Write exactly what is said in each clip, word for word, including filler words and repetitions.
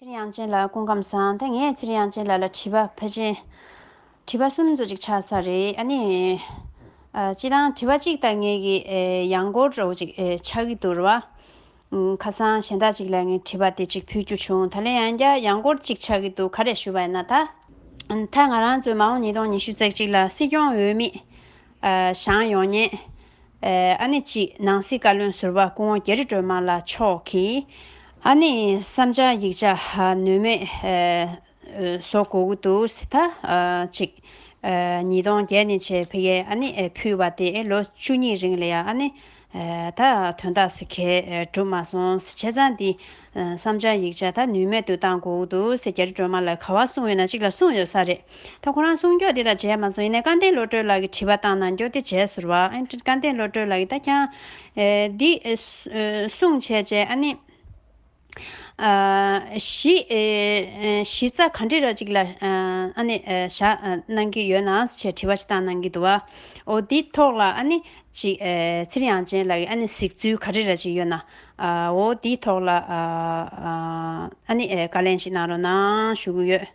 ཚེ་རིང་དབྱངས་ཅན་ལགས་སྐུ་ཁམས་བཟང་། ད་ངས་ཚེ་རིང་དབྱངས་ཅན་ལགས་ལ་དྲི་བ་ཕལ་ཆེར་དྲི་བ་གསུམ་ཙམ་ཅིག་ཆགས་ས་རེད། ཨ་ནི། ཨ། སྤྱིར་བཏང་དྲི་བ་གཅིག་ད་ངས་ཀྱི་ཨེ་ཡང་སྐོར་འདྲ་བོ་ཅིག་ཨེ་ཆགས་ཀྱི་འདུག་རེད་བ། ཨུམ། ཁ་སང་གཞན་དག་ཅིག་ལ་ངས་དྲི་བ་དེ་ཅིག་ཕུལ་རྒྱུ་བྱུང་། ད་ལན་ཡང་བསྐྱར་ཡང་སྐོར་གཅིག་ཆགས་ཀྱི་འདུག་ག་རེ་ཞུས་པ་ཡིན་ན་ད། ཨ། ད་ང་རང་ཚོའི་མ་འོངས་ཉིས་སྟོང་ཉི་ཤུ་རྩ་གཅིག་ལ་སྲིད་སྐྱོང་འོས་མི་ཨ་བཞེངས་ཡོང་མཁན། ཨ་ནི་གཅིག་ནང་སྲིད་བཀའ་བློན་ཟུར་པ་སྐུ་ངོ་རྒྱ་རི་སྒྲོལ་མ་ལགས་མཆོག་གིས། ཨ་ནི་བསམ་འཆར་ཡིག་ཆ་ནུས་མེད་བཟོ་དགོས་ཀྱི་འདུག་ཟེར། ད་གཅིག་ཉིས་སྟོང་བརྒྱད་ནས་བྱས་ཕ་གིར་ཨ་ནི་ཕུལ་བ་དེ་ལོ་བཅུ་གཉིས་རིང་ལ་ཡ་ཨ་ནི་ད་དོན་དག་ཟེར་གས་གྲུབ་མ་སོང་ཟེར། བྱས་ཙང་འདི་བསམ་འཆར་ཡིག་ཆ་ད་ནུས་མེད་དུ་བཏང་དགོས་ཀྱི་འདུག་ཟེར་རྒྱ་རི་སྒྲོལ་མ་ལགས་ག་པར་གསུངས་ཡོད་ན་གཅིག་ལ་གསུངས་ཡོད་ས་རེད། ད་ཁོ་རང་གསུང་སྐྱོ་དེ་དང་བྱས་མ་སོང་། ཡིན་ནའི་སྐལ་ལྡན་བློ་གྲོས་ལགས་ཀྱིས་དྲི་བ་བཏང་གནང་སྐྱོ་དེ་བྱས་ཟེར་བ། ཨ་ནི་སྐལ་ལྡན་བློ་གྲོས་ལགས་ཀྱིས་ད་ཀྱང་ཨེ་འདི་ཨེ་གསུ་ཨེ་གསུངས་བྱས་བྱས། ཨ་ནི་ཨ་གཞི་ཨེ་ཨེ་གཞི་རྩ་ག་འདྲ་ར་ཅིག་ལ་ཨ་ནི་ཨེ་བཞག་གནང་གི་ཡོད་ན་ཞེས་དྲི་བ་ཞིག་བཏང་གནང་གི་འདུག་བ། འོ་འདི་ཐོག་ལ་ཨ་ནི་ཅིག་ཨེ་ཚེ་རིང་དབྱངས་ཅན་ལགས་ཀྱིས་ཨ་ནི་གཟིགས་ཚུལ་ག་རེ་ར་ཅིག་ཡོད་ན། ཨ་འོ་འདིའི་ཐོག་ལ་ཨ་ཨ་ཨ་ནི་ཨེ་བཀའ་ལན་ཞིག་གནང་རོགས་གནང་ཞུ་གི་ཡོད།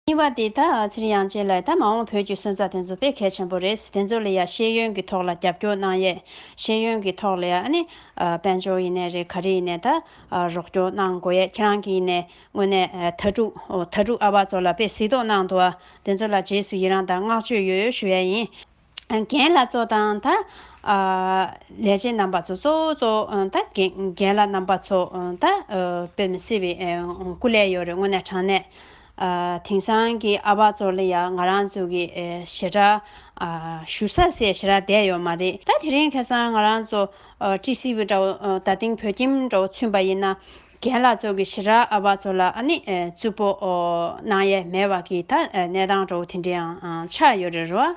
གཉིས་པ་དེ་ད་ཚེ་རིང་དབྱངས་ཅན་ལགས་ད་མ་འོངས་བོད་ཀྱི་སོན་རྩ་དེ་ཚོ་དཔེ་གལ་ཆེན་པོ་རེད། དེ་ཚོ་ལ་ཡ་ཤེས་ཡོན་གྱི་ཐོག་ལ་རྒྱབ་སྐྱོར་གནང་ཡས། ཤེས་ཡོན་གྱི་ཐོག་ལ་ཡ་ཨ་ནི་ཨ་དཔལ་འབྱོར་ཡིན་ནའི་རེད། ག་རེ་ཡིན་ནའི་ད་ཨ་རོགས་སྐྱོར་གནང་དགོས་ཡས། ཁྱེད་རང་གིས་ཡིན་ནའི་དངོས་གནས་ཨ་དྭ་ཕྲུག་ཨོ་དྭ་ཕྲུག་ཨ་ཕ་ཚོ་ལ་དཔེ་གཟིགས་རྟོག་གནང་འདུག་ཨ། དེ་ཚོ་ལ་རྗེས་སུ་ཡི་རང་དང་བསྔགས་བརྗོད་ཡོད་ཡོད་ཞུ་ཡས་ཡིན། རྒན་ལགས་ཚོ་དང་ད་ཨ་ལས་བྱེད་རྣམ་པ་ཚོ་གཙོ་བོ་གཙོ་བོ་ཨ་ད་རྒན་རྒན་ལགས་རྣམ་པ་ཚོ་ཨ་ད་ཨ་དཔེ་མི་སྲིད་པའི་ཨ་སྐུ་ལས་ཡོད་རེད། དངོས་གནས་དྲང་གནས། ཨ་དེང་སང་གི་ཨ་ཕ་ཚོ་ལ་ཡ་ང་རང་ཚོ་གི་ཨ་ཞེ་དྲག་ཨ་ཞུ་ས་ཟེར་ཞེ་དྲག་བསྡད་ཡོད་མ་རེད། ད་དེ་རིང་ཁ་སང་ང་རང་ཚོ་ཨ་ཊི་སི་ཝི་འདྲ་བོ་ཨ་ད་ཐེངས་བོད་ཁྱིམ་འདྲ་བོ་མཚོན་པ་ཡིན་ན། རྒན་ལགས་ཚོ་གི་ཞེ་དྲག་ཨ་ཕ་ཚོ་ལ་ཨ་ནི་ཨ་རྩུབ་པོ་ཨོ་གནང་ཡས་མེད་པ་གི་ད་ཨ་གནས་སྟངས་འདྲ་བོ་དེ་འདྲ་ཡང་ཨ་ཆགས་ཡོད་རེད་རོ།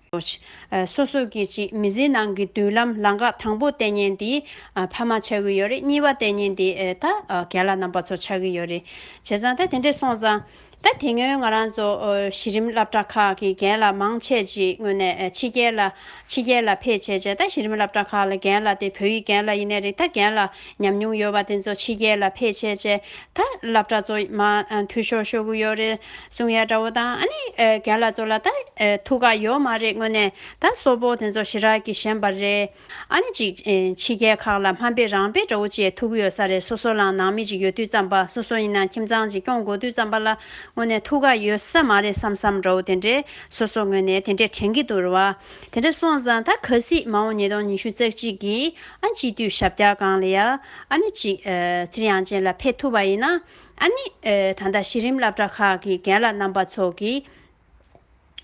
ཨ་སོ་སོ་གི་ཅིག་མི་ཚེའི་ནང་གི་མདུན་ལམ་ལམ་ཁ་དང་པོ་བསྟན་མཁན་དེ་ཨ་ཕ་མ་ཆགས་ཀྱི་ཡོད་རེད། གཉིས་པ་བསྟན་མཁན་དེ་ཨ་ད་ཨ་རྒན་ལགས་རྣམ་པ་ཚོ་ཆགས་ཀྱི་ཡོད་རེད། བྱས་ཙང་ད་དེ་འདྲས་སོང་ཙང་། ད་དེ་སྔོན་ང་རང་ཚོ་ཨ་གཞི་རིམ་སློབ་གྲྭ་ཁག་གི་རྒན་ལགས་མང་ཆེ་ཅིག་དངོས་གནས་ཨ་ཕྱི་རྒྱལ་ལ་ཕྱི་རྒྱལ་ལ་ཕེབས་བྱས་བྱས། ད་གཞི་རིམ་སློབ་གྲྭ་ཁག་ལ་རྒན་ལགས་དེ་བོད་ཡིག་རྒན་ལགས་ཡིན་ནའི་རེད། ད་རྒན་ལགས་ཉམས་མྱོང་ཡོད་པ་དེ་ཚོ་ཕྱི་རྒྱལ་ལ་ཕེབས་བྱས་བྱས། ད་སློབ་གྲྭ་ཚོ་མར་ཨ་འཐུས་ཤོར་ཤོར་གི་ཡོད་རེད་གསུང་ཡ་འདྲ་བོ་དང་། ཨ་ནི་ཨ་རྒན་ལགས་ཚོ་ལ་ད་ཨ་ཐུགས་ཁག་ཡོད་མ་རེད། དངོས་གནས་ད་སོ་པོ་དེ་ཚོ་ཞེ་དྲག་གི་ཞན་པ་རེད། ཨ་ནི་ཅིག་ཨེ་ཕྱི་རྒྱལ་ཁག་ལ་དམའ་འབེབས་རང་འབེབས་འདྲ་བོ་ཅིག་ཐུག་གི་ཡོད་ས་རེད། སོ་སོ་ལའང་ནང་མི་ཅིག་ཡོད་དུས་ཙམ་པ། སོ་སོ་ཡིན་ན་ཁྱིམ་ཚང་ཅིག་སྐྱོང་དགོས་དུས་ཙམ་པ་ལ་དངོས་གནས་ཐུགས་ཁག་ཡོད་ས་མ་རེད་བསམ་བསམ་འདྲ་བོ་དེ་འདྲའི་སོ་སོ་ངོས་ནས་དེ་འདྲས་དྲན་གྱི་འདུག་རེད་བ། དེ་འདྲ་སོང་ཙང་ད་གལ་སྲིད་མ་འོངས་ཉིས་སྟོང་ཉི་ཤུ་རྩ་གཅིག་གི་ཨ་སྤྱི་འཐུས་ཞབས་བཀྱག་སྒང་ལ་ཡ་ཨ་ནི་ཅིག་ཨེ་ཚེ་རིང་དབྱངས་ཅན་ལགས་ཕེབས་ཐུབ་པ་ཡིན་ན། ཨ་ནི་ཨེ་ད་ལྟ་གཞི་རིམ་སློབ་གྲྭ་ཁག་གི་རྒན་ལགས་རྣམ་པ་ཚོ་གིས།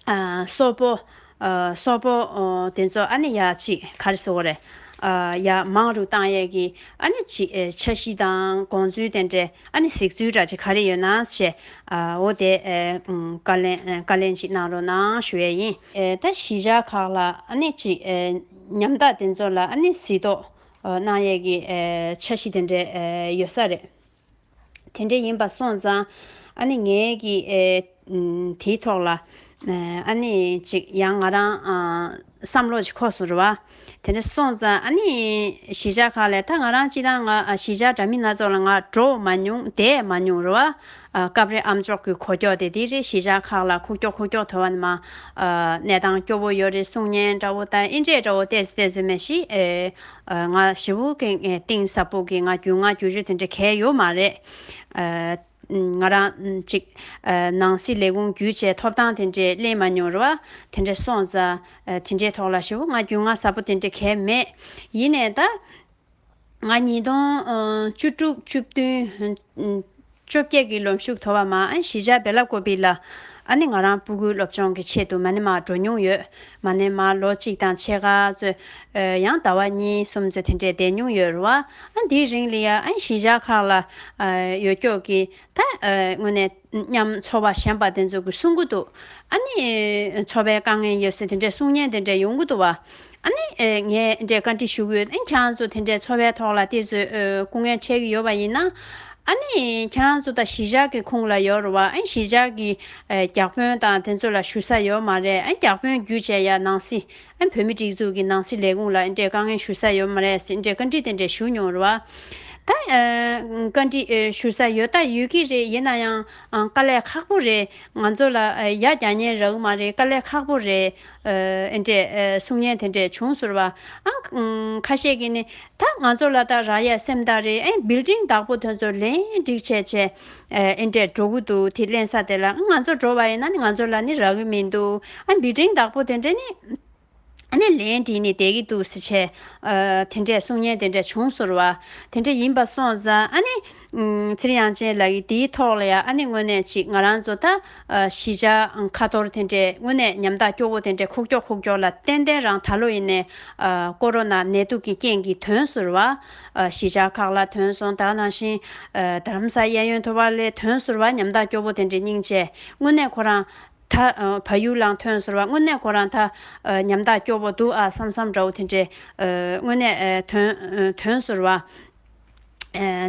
ཨ་སོག་པོ། ཨ་སོག་པོ་ཨ་དེ་ཚོ་ཨ་ནི་ཡ་ཅིག་ག་རེ་ཟེར་དགོས་རེད། ཨ་ཡ་མང་རུ་བཏང་ཡས་ཀྱི་ཨ་ནི་ཅིག་ཨེ་འཆར་གཞི་དང་དགོངས་ཚུལ་དེ་འདྲས་ཨ་ནི་གཟིགས་ཚུལ་འདྲ་ཅིག་ག་རེ་ཡོད་ན་ཞེས། ཨ་འོ་དེ་ཨེ་ཨུམ་བཀའ་ལན་ཨེ་བཀའ་ལན་ཅིག་གནང་རོགས་གནང་ཞུ་ཡས་ཡིན། ཨེ་ད་གཞིས་ཆགས་ཁག་ལ་ཨ་ནི་ཅིག་ཨེ་ཉམ་ཐག་དེ་ཚོ་ལ་ཨ་ནི་གཟིགས་རྟོག་ཨ་གནང་ཡས་ཀྱི་ཨེ་འཆར་གཞི་དེ་འདྲས་ཨེ་ཡོད་ས་རེད། དེ་འདྲ་ཡིན་པ་སོང་ཙང་ཨ་ནི་ངའི་གི་ཨེ་ཨུམ་དེའི་ཐོག་ལ་ཨ་ནི་ཅིག་ཡང་ང་རང་ཨ་བསམ་བློ་ཅིག་འཁོར་སོང་རེད་བ། དེ་འདྲ་སོང་ཙང་ཨ་ནི་གཞིས་ཆགས་ཁག་ལ་ད་ང་རང་སྤྱིར་བཏང་ང་ཨ་གཞིས་ཆགས་འདྲ་མིན་སྣ་ཚོགས་ལ་ང་འགྲོ་མ་མྱོང་བསྡད་མ་མྱོང་རེད་བ། ཨ་སྐབས་རེ་ཨ་མཆོག་གི་གོ་ཀྱོག་དེ་དེ་རེད། གཞིས་ཆགས་ཁག་ལ་ཁུག་ཀྱོག་ཁུག་ཀྱོག་དོར་བ་ནི་མ་ཨ་གནས་སྟངས་སྐྱོ་བོ་ཡོད་རེད་གསུང་མཁན་འདྲ་བོ་དང་ཨེ་འདྲས་འདྲ་བོ་ཏོག་ཙམ་ཏོག་ཙམ་མེད་ཤི་ཨེ། ཨ་ང་ཞེ་པོ་གི་ཨེ་གཏིང་ཟབ་པོ་གི་ང་རྒྱུས་མངའ་རྒྱུ་ཆོས་དེ་འདྲ་གང་ཡང་ཡོད་མ་རེད། ཨ་ང་རང་ཅིག་ཨ་ནང་སྲིད་ལས་ཁུངས་བརྒྱུད་བྱས་ཐོབ་ཐང་དེ་འདྲ་ལེན་མ་མྱོང་རེད་བ། དེ་འདྲ་སོང་ཙང་ཨ་དེ་འདྲའི་ཐོག་ལ་ཞེ་པོ་ང་རྒྱུས་མངའ་ཟབ་པོ་དེ་འདྲ་གང་ཡང་མེད། ཡིན་ནའི་ད་ང་ཉིས་སྟོང་ཨ་བཅུ་དྲུག་བཅུ་བདུན་ཨ་བཅོ་བརྒྱད་ཀྱི་ལོ་མཇུག་དོར་བ་མ་ཨ་གཞིས་ཆགས་སྦེ་ལ་ཀོ་པི་ལ་ཨ་ནི་ང་རང་སྤུ་གུའི་སློབ་སྦྱོང་གི་ཆེད་དུ་མ་ཎི་མར་འགྲོ་མྱོང་ཡོད། མ་ཎི་མར་ལོ་གཅིག་དང་ཕྱེད་ཀ་ཚོད་ཨ་ཡང་ཟླ་བ་གཉིས་གསུམ་ཚོད་དེ་འདྲས་བསྡད་མྱོང་ཡོད་རེད་བ། ཨ་འདིའི་རིང་ལ་ཡ་ཨ་གཞིས་ཆགས་ཁག་ལ་ཨ་ཡོད་སྐྱོག་གི་ད་ཨ་དངོས་གནས་མཉམ་ཚོགས་པ་གཞན་པ་དེ་ཚོ་གིས་གསུང་གི་འདུག་ཨ་ནི་ཚོགས་པའི་དཀའ་ངལ་ཡོད་ཟེར་དེ་འདྲས་གསུང་མཁན་དེ་འདྲས་ཡོང་གི་འདུག་བ། ཨ་ནི་ཨེ་ངས་འདྲས་བཀའ་འདྲི་ཞུ་གི་ཡོད། ཨ་ཁྱེད་རང་ཚོ་དེ་འདྲས་ཚོགས་པའི་ཐོག་ལ་དེ་ཚོས་ཨེ་སྐུ་ངལ་འཕྲད་ཀྱི་ཡོད་པ་ཡིན་ན། ཨ་ནི་ཁྱེད་རང་ཚོ་ད་གཞིས་ཆགས་ཀྱི་ཁོངས་ལ་ཡོད་རེད་བ། ཨ་གཞིས་ཆགས་ཀྱི་ཨེ་བརྒྱ་དཔོན་དང་དེ་ཚོ་ལ་ཞུ་ས་ཡོད་མ་རེད། ཨ་བརྒྱ་དཔོན་བརྒྱུད་བྱས་ཡ་ནང་སྲིད་ཨ་བོད་མི་སྒྲིག་འཛུགས་ཀྱི་ནང་སྲིད་ལས་ཁུངས་ལ་ཨ་འདྲས་དཀའ་ངལ་ཞུ་ས་ཡོད་མ་རེད་ཟེར་འདྲས་བཀའ་འདྲི་དེ་འདྲས་ཞུ་མྱོང་རེད་བ། ད་ཨ་བཀའ་འདྲི་ཨ་ཞུ་ས་ཡོད་ད་ཡོད་ཀྱི་རེད། ཡིན་ན་ཡང་ཨ་དཀའ་ལས་ཁག་པོ་རེད། ང་ཚོ་ལ་ཨ་ཡ་རྒྱག་མཁན་རག་གི་མ་རེད། དཀའ་ལས་ཁག་པོ་རེད། ཨ་ཨེ་འདྲས་ཨ་གསུང་མཁན་དེ་འདྲས་བྱུང་ཟེར་བ། ཨ་ཁ་ཤས་ཀྱིས་ནི་ད་ང་ཚོ་ལ་ད་རག་ཡ་སེམས་ཐག་རེད། ཨེ་བིལ་ཌིང་བདག་པོ་དེ་ཚོ་ལན་འགྲིག་བྱས་བྱས་ཨེ་འདྲས་འགྲོ་གི་འདུག་དེ་ལེན་ས་དེ་ལ་ང་ཚོ་འགྲོ་བ་ཡིན་ན་ནི་ང་ཚོ་ལ་ནི་རག་གི་མི་འདུག་ཨ་བིལ་ཌིང་བདག་པོ་དེ་འདྲས་ནི། ཨ་ནི་ལན་བྲིས་ནས་བསྡད་ཀྱི་འདུག་ཟེར་བྱས། ཨ་དེ་འདྲས་གསུང་མཁན་དེ་འདྲས་བྱུང་ཟེར་བ། དེ་འདྲས་ཡིན་པ་སོང་ཙང་ཨ་ནི། ཨམ་ཚེ་རིང་དབྱངས་ཅན་ལགས་ཀྱིས་དེའི་ཐོག་ལ་ཡ་ཨ་ནི་དངོས་གནས་ཅིག་ང་རང་ཚོ་ད་ཨ་གཞིས་ཆགས་ཁ་ཐོར་དེ་འདྲས་དངོས་གནས་ཉམ་ཐག་སྐྱོ་བོ་དེ་འདྲས་ཁུག་ཀྱོག་ཁུག་ཀྱོག་ལ་ཏན་ཏན་རང་ད་ལོ་ཡིན་ནས་ཨ་ཀོ་རོ་ན་ནད་དུག་གི་རྐྱེན་གྱིས་ཐོན་ཟེར་བ། ཨ་གཞིས་ཆགས་ཁག་ལ་ཐོན་སོང་། ད་ག་ནང་བཞིན་ཨ་རྡ་རམ་ས་གཡས་གཡོན་ཐོ་བ་ལ་ཐོན་ཟེར་བ། ཉམ་ཐག་སྐྱོ་བོ་དེ་འདྲས་སྙིང་རྗེ། དངོས་གནས་ཁོ་རང་། ད་ཨ་བལ་ཡུལ་ལའང་ཐོན་ཟེར་བ། དངོས་གནས་ཁོ་རང་ད་ཨ་ཉམ་ཐག་སྐྱོ་བོ་འདུག་ཨ་བསམ་བསམ་འདྲ་བོ་དེ་འདྲས་ཨ་དངོས་གནས་ཨ་ཐོན་ཨ་ཐོན་ཟེར་བ། ཨ་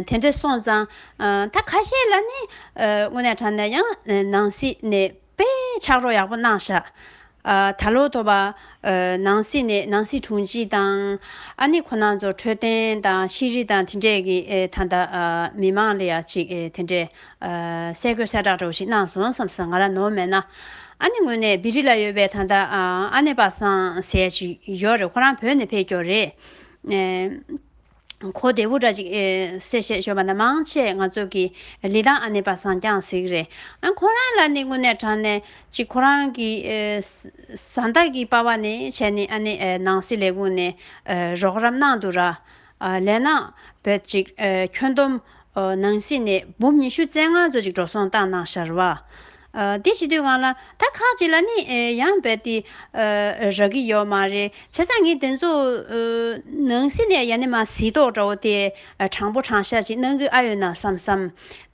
དེ་འདྲས་སོང་ཙང་ཨ་ད་ཁ་ཤས་ལ་ནི་ཨ་དངོས་གནས་དྲང་གནས་ཡང་ཨ་ནང་སྲིད་ནས་དཔེ་ཕྱག་རོགས་ཡག་པོ་གནང་ཤག་ཨ་ད་ལོ་ཐོ་བ་ཨ་ནང་སྲིད་ནས་ནང་སྲིད་དྲུང་ཆེ་དང་ཨ་ནི་ཁོ་རང་ཚོ་འཕྲོད་བསྟེན་དང་ཤེས་རིག་དང་དེ་འདྲས་ཀྱི་ཨ་ད་ད་ཨ་མི་མང་ལ་ཡ་ཅིག་ཨ་དེ་འདྲས། ཨ་གསལ་བཀོད་གསལ་བསྒྲགས་འདྲ་བོ་ཞིག་གནང་སོང་བསམ་སོང་། ང་རང་ནོར་མེད་ན། ཨ་ནི་དངོས་གནས་བི་རི་ལ་ཡོད་པའི་ད་ལྟ་ཨ་ཨ་ནེ་པ་སངས་ཟེར་ཅིག་ཡོད་རེད། ཁོ་རང་བོད་ནས་ཕེབས་ཀྱོག་རེད། ཨེ་གོ་བདེ་པོ་འདྲ་ཅིག་ཨེ་གསལ་བཤད་ཞུས་པ་ན་མང་ཆེ་ང་ཚོ་གི་ལི་ཐང་ཨ་ནེ་པ་སངས་རྒྱང་ཟེར་གི་རེད། ཨ་ཁོ་རང་ལ་ནི་དངོས་གནས་དྲང་གནས་ཅིག་ཁོ་རང་གི་ཨེ་བཟའ་ཟླ་གི་པ་ཕ་ནས་བྱས་ནས་ཨ་ནི་ཨེ་ནང་སྲིད་ལས་ཁུངས་ནས་ཨེ་རོགས་རམ་གནང་འདུག་ར། ཨ་ལས་ན་བོད་ཅིག་ཨ་ཁྱོན་བསྡོམས་ཨ་ནང་སྲིད་ནས་འབུམ་ཉི་ཤུ་རྩ་ལྔ་ཙམ་ཅིག་འགྲོ་སོང་བཏང་གནང་ཤར་བ། ཨ་དེ་བྱེད་དུས་སྒང་ལ་ད་ཁག་ཅིག་ལ་ནི་ཨ་ཡང་བོད་དེ་ཨ་རག་གི་ཡོད་མ་རེད། བྱས་ཙང་ངས་དེ་ཚོ་ཨ་ནང་སྲིད་ནས་ཡ་ནི་མ་གཟིགས་རྟོག་འདྲ་བོ་དེ་ཨ་དྲང་པོ་དྲང་བཞག་ཅིག་གནང་གི་ཨ་ཡོད་ན་བསམ་བསམ།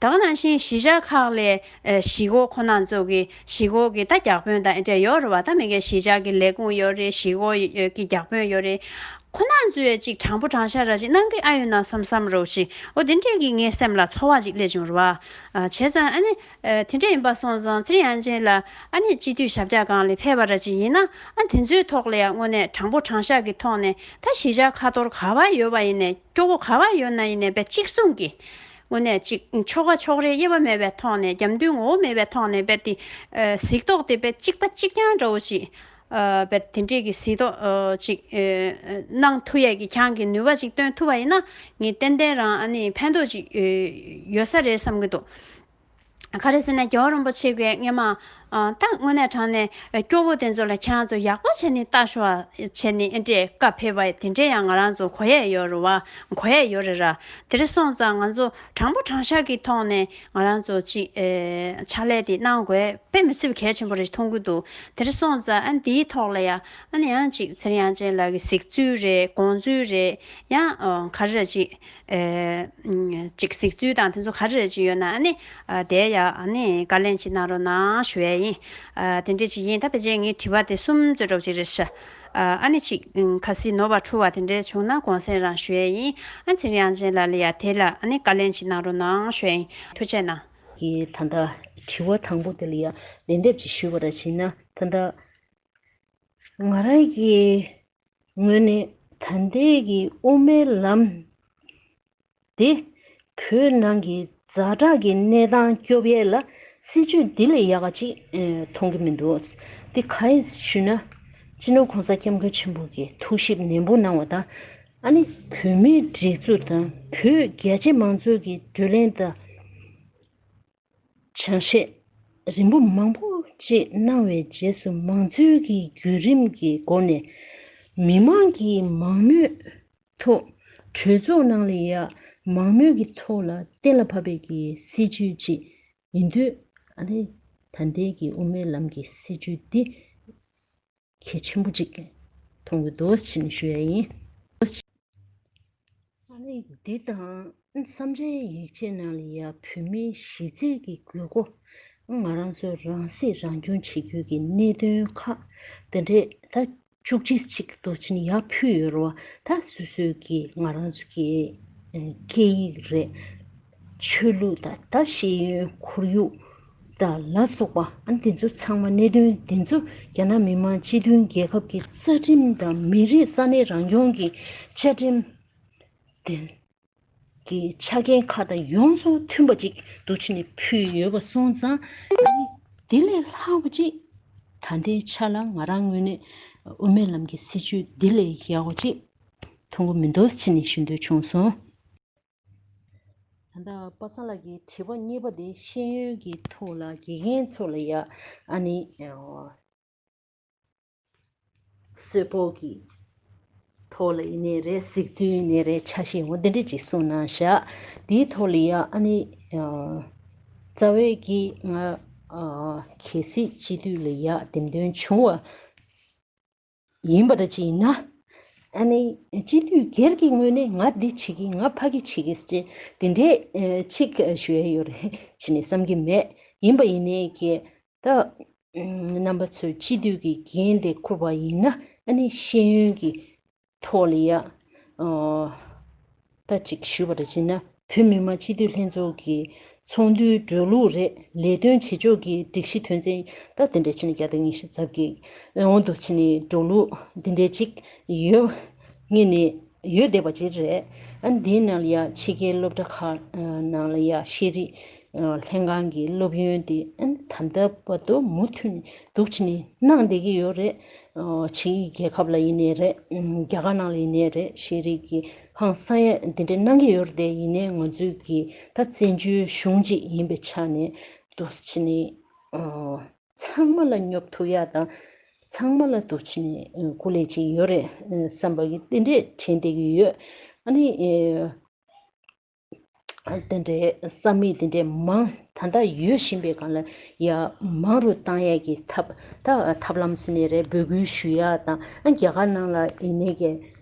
ད་ག་ནང་བཞིན་གཞིས་ཆགས་ཁག་ལས་ཨ་གཞིས་འགོ་ཁོ་ན་ཚོ་གི་གཞིས་འགོ་གི་ད་བརྒྱ་དཔོན་དང་ཨེ་འདྲ་ཡོད་རེད་བ། ད་མི་སྒེར་གཞིས་ཆགས་ཀྱི་ལས་ཁུངས་ཡོད་རེད། གཞིས་འགོ་གི་བརྒྱ་དཔོན་ཡོད་རེད། ཁོ་ན་ཚོས་ཅིག་དྲང་པོ་དྲང་བཞག་ར་ཅིག་གནང་གི་ཨ་ཡོད་ན་བསམ་བསམ་རོགས་ཅིག་འོ་དེ་འདྲས་ཀྱི་ངའི་སེམས་ལ་ཚོར་བ་ཅིག་སླེབས་བྱུང་རེད་བ། ཨ་བྱས་ཙང་ཨ་ནི་ཨ་དེ་འདྲས་ཡིན་པ་སོང་ཙང་ཚེ་རིང་དབྱངས་ཅན་ལགས་ཨ་ནི་སྤྱི་འཐུས་ཞབས་བཀྱག་སྒང་ལ་ཕེབས་པ་ར་ཅིག་ཡིན་ན་ཨ་དེ་ཚོའི་ཐོག་ལ་ཡང་དངོས་གནས་དྲང་པོ་དྲང་བཞག་གི་ཐོག་ནས་ད་གཞིས་ཆགས་ཁ་ཐོར་ག་བ་ཡོད་པ་ཡིན་ནས་སྐྱོ་བོ་ག་བ་ཡོད་ན་ཡིན་ནས་དཔེ་གཅིག་མཚུངས་ཀྱི་དངོས་གནས་གཅིག་ཕྱོགས་ཁ་ཕྱོགས་རིས་དབྱེ་བ་མེད་པའི་ཐོག་ནས་རྒྱབ་མདུན་ངོ་བོ་མེད་པའི་ཐོག་ནས་དཔེ་དེ་ཨ་གཟིགས་རྟོག་དེ་དཔེ་གཅིག་པ་གཅིག་རྐྱང་འདྲ་བོ་ཞིག་ཨ་བས་དེ་འདྲས་ཀྱི་གཟིགས་རྟོག་ཨ་ཅིག་ཨ་གནང་ཐུབ་ཡས་ཀྱི་ཁྱང་གི་ནུས་པ་ཅིག་སྟོན་ཐུབ་པ་ཡིན་ན་ངས་ཏན་ཏན་རང་ཨ་ནི་ཕན་ཐོགས་ཅིག་ཨ་ཡོད་ས་རེད་བསམ་གྱི་འདུག་ག་རེ་ཟེར་ན་རྒྱལ་བ་རིན་པོ་ཆེ་གིས་སྔས་མ་ཨ་ད་དངོས་གནས་དྲང་གནས་སྐྱོ་བོ་དེ་ཚོ་ལ་ཁྱེད་རང་ཚོ་ཡག་པོ་བྱས་ནས་ལྟ་ཤོག་ཨ་བྱས་ནས་ཨེ་འདྲས་བཀའ་ཕེབས་པ་དེ་འདྲས་ཡང་ང་རང་ཚོ་གོ་ཡས་ཡོད་རེད་བ། གོ་ཡས་ཡོད་རེད་ར། དེ་རེད་སོང་ཙང་ང་ཚོ་དྲང་པོ་དྲང་བཞག་གི་ཐོག་ནས་ང་རང་ཚོ་ཅིག་ཨེ་ཕྱག་ལས་དེ་གནང་དགོས། དཔེ་མི་སྲིད་པ་གལ་ཆེན་པོ་རེད་མཐོང་གི་འདུག་དེ་རེད་སོང་ཙང་ཨ་ནི་འདིའི་ཐོག་ལ་ཡ་ཨ་ནི་ཡང་ཅིག་ཚེ་རིང་དབྱངས་ཅན་ལགས་ཀྱི་གཟིགས་ཚུལ་རེད། དགོངས་ཚུལ་རེད། ཡང་ཨ་ག་རེ་རེད་ཅིག་ཨེ་ཅིག་གཟིགས་ཚུལ་དང་དེ་ཚོ་ག་རེ་རེད་ཅིག་ཡོད་ན་ཨ་ནི་ཨ་དེ་ཡ་ཨ་ནི་བཀའ་ལན་ཅིག་གནང་རོགས་གནང་ཞུ་ཡ་ཡིན། ཨ་དེ་འདྲས་ཅིག་ཡིན། ད་ཕལ་ཆེར་ངའི་དྲི་བ་དེ་གསུམ་ཙམ་འདྲ་པོ་ཅིག་རེད་ཤག་ཨ་ཨ་ནི་ཅིག་ཨ་གལ་སྲིད་ནོར་བ་འཁྲུལ་བ་དེ་འདྲས་བྱུང་ན་དགོངས་སེལ་རང་ཞུ་ཡ་ཡིན། ཨ་ཚེ་རིང་དབྱངས་ཅན་ལགས་ལ་ཡ་དེ་ལ་ཨ་ནི་བཀའ་ལན་ཅིག་གནང་རོགས་གནང་ཞུ་ཡ་ཡིན། ཐུགས་རྗེ་གནང་། གི་ད་ལྟ་དྲི་བ་དང་པོ་དེ་ལ་ཡང་ལན་འདེབས་ཅིག་ཞུས་པ་ར་བྱས་ན། ད་ལྟ་ང་རང་གི་ངོས་ནས་ད་ལྟའི་གི་དབུ་མའི་ལམ་དེ་བོད་ནང་གི་ཛ་དྲག་གི་གནས་སྟངས་སྐྱོབ་ཡས་ལ་སྲིད་ཇུས་འདི་ལས་ཡག་ག་ཅིག་ཨེ་མཐོང་གི་མི་འདུག་དེ་གང་ཡིན་ཞུས་ན། སྤྱི་ནོར་གོང་ས་སྐྱབས་མགོན་ཆེན་པོ་གིས་ཐུགས་ཞིབ་ནན་པོ་གནང་བ་དང་། ཨ་ནི་བོད་མིའི་སྒྲིག་འཛུགས་དང་བོད་རྒྱ་ཆེ་མང་གཙོའི་གི་བགྲོ་གླེང་དང་། ཅང་ཤེས་རིམ་པ་མང་པོ་ཅིག་གནང་བའི་རྗེས་སུ་མང་གཙོའི་གི་བརྒྱུད་རིམ་གྱི་སྒོ་ནས་མི་མང་གི་མང་མོས་ཐོག་གྲོས་ཚོགས་ནང་ལ་ཡ་མང་མོས་ཀྱི་ཐོག་ལ་གཏན་ལ་ཕབ་པའི་གི་སྲིད་ཇུས་ཅིག་ཡིན་དུས། ཨ་ནི་ད་ལྟའི་གི་དབུ་མའི་ལམ་གྱི་སྲིད་ཇུས་འདི་གལ་ཆེན་པོ་ཅིག་མཐོང་གི་འདུག་ཅེས་ནས་ཞུ་ཡ་ཡིན། ཨ་ནི་འདི་དང་བསམ་འཆར་ཡིག་ཆའི་ནང་ལ་ཡ་བོད་མིའི་གཞི་རྩའི་གི་དགོས་མཁོ། ང་རང་ཚོ་རང་སྲིད་རང་སྐྱོང་བྱེད་རྒྱུ་གི་གནད་དོན་ཁག་དེ་འདྲས་ད་བཅུ་གཅིག་ཅིག་འདུག་ཅེས་ནས་ཡར་ཕུལ་ཡོད་རེད་བ། ད་སོ་སོའི་གི་ང་རང་ཚོ་གི་སྐད་ཡིག་རེད། ཆོས་ལུགས་དང་ད་ཤེས་ཡོན་ཁོར་ཡུག་དང་ལ་སོགས་པ། ཨ་ནི་དེ་ཚོ་ཚང་མ་གནད་དོན་དེ་ཚོ་རྒྱ་ནག་མི་དམངས་སྤྱི་མཐུན་རྒྱལ་ཁབ་ཀྱི་རྩ་ཁྲིམས་དང་མི་རིགས་ས་གནས་རང་སྐྱོང་གི་བཅའ་ཁྲིམས་དེ་ གི་ཆ་རྐྱེན་ཁག་དང་ཡོངས་སུ་མཐུན་པ་ཅིག་འདུག་བྱས་ནས་ཕུལ་ཡོད་པ་སོང་ཙང་། ཨ་ནི་དེ་ལས་ལྷག་པ་ཅིག་ད་ལྟའི་ཆ་ལ་ང་རང་ངོས་ནས་དབུ་མའི་ལམ་གྱི་སྲིད་བྱུས་འདི་ལས་ཡག་པ་ཅིག་མཐོང་གི་མི་འདུག་བྱས་ནས་ཞུ་འདོད་བྱུང་སོང་། ད་ལྟ་པ་སངས་ལགས་ཀྱི་དྲི་བ་གཉིས་པ་དེ་ཤེས་ཡོན་གྱི་ཐོག་ལ་དགེ་རྒན་ཚོ་ལ་ཡ་ཨ་ནི་ཨ་གསོལ་ཕོགས་ཀྱི་ཐོག་ལ་ཡིན་ནའི་རེད། གཟིགས་ཚུལ་ཡིན་ནའི་རེད། ཆ་ཤས་འོ་དེ་འདྲ་ཅིག་གསུངས་གནང་བཞག་དེའི་ཐོག་ལ་ཡ་ཨ་ནི་ཨ་རྩ་བའི་གི་ང་ཨ་གལ་སྲིད་སྤྱི་འཐུས་ལ་ཡ་འདེམས་ཐོན་བྱུང་བ་ཡིན་པ་འདྲ་ཅིག་ཡིན་ན། ཨ་ནི་སྤྱི་འཐུས་སྒེར་གྱི་ངོས་ནས་ང་འདི་བྱེད་ཀྱི། ང་ཕ་གི་བྱེད་ཀྱི་ཟེར་དེ་འདྲའི་ཨ་ཅིག་ཞུ་ཡ་ཡོད་རེད་ཅེས་ནས་བསམ་གྱི་མེད། ཡིན་པ་ཡིན་ནའི་ཀྱེ་ད་རྣམ་པ་ཚོས་སྤྱི་འཐུས་ཀྱི་འགན་དེ་འཁུར་བ་ཡིན་ན། ཨ་ནི་ཤེས་ཡོན་གྱི་ཐོག་ལ་ཡ་ཨ་ད་ཅིག་ཞུས་པ་འདྲ་བྱས་ན། བོད་མི་མང་སྤྱི་འཐུས་ལྷན་ཚོགས་ཀྱི་ཚོགས་འདུའི་འགྲོ་ལུགས་རེད། ལས་དོན་བྱེད་ཕྱོགས་ཀྱི་སྒྲིག་གཞི་དོན་ཚན་ད་དེ་འདྲ་བྱས་ནས་བརྒྱ་དང་ཉི་ཤུ་རྩ་བརྒྱད། འོ་འདུག་བྱས་ནས་འགྲོ་ལུགས་འདི་འདྲ་ཅིག་ཡོད། ངེས་ནས་ཡོད་བསྡད་པ་ཅིག་རེད། ཨ་འདིའི་ནང་ལ་ཡ་ཕྱི་རྒྱལ་སློབ་གྲྭ་ཁག་ནང་ལ་ཡ་ཤེས་རིག་ལྷན་ཁང་གི་སློབ་ཡོན་དེ་ཨ་ད་ལྟ་བར་དུ་མུ་མཐུད་ནས་འདུག་བྱས་ནས་གནང་བསྡད་ཀྱི་ཡོད་རེད། ཕྱིའི་རྒྱལ་ཁབ་ལ་ཡིན་ནའི་རེད། རྒྱ་གར་ནང་ལ་ཡིན་ནའི་རེད། ཤེས་རིག་གི་ཧང་སང་ཡས་འདི་འདྲ་གནང་གི་ཡོད་རེད་དེ། ཡིན་ནའི་ང་ཚོའི་གི་ད་བཙན་བྱོལ་གཞུང་ཅིག་ཡིན་པའི་ཆ་ནས་འདུག་བྱས་ནས་ཚང་མ་ལ་སྙོབ་ཐུབ་ཡ་དང་། ཚང་མ་ལ་འདུག་བྱས་ནས་སྐུ་ལས་ཅིག་ཡོད་རེད་བསམ་པ་གི་དེ་འདྲས་དྲན་བསྡད་ཀྱི་ཡོད། ཨ་ནི་དེ་འདྲའི་ས་མིག་དེ་འདྲའི་མང་ད་ལྟ་ཡོད་བཞིན་པའི་སྒང་ལ་ཡ་མང་རུ་བཏང་ཡས་ཀྱི་ཐབས་ད་ཐབས་ལམ་ཟེར་ནའི་རེད། འབོད་སྐུལ་ཞུ་ཡ་དང་། ཨ་རྒྱ་གར་ནང་ལ་ཡིན་ནའི་ཀྱི་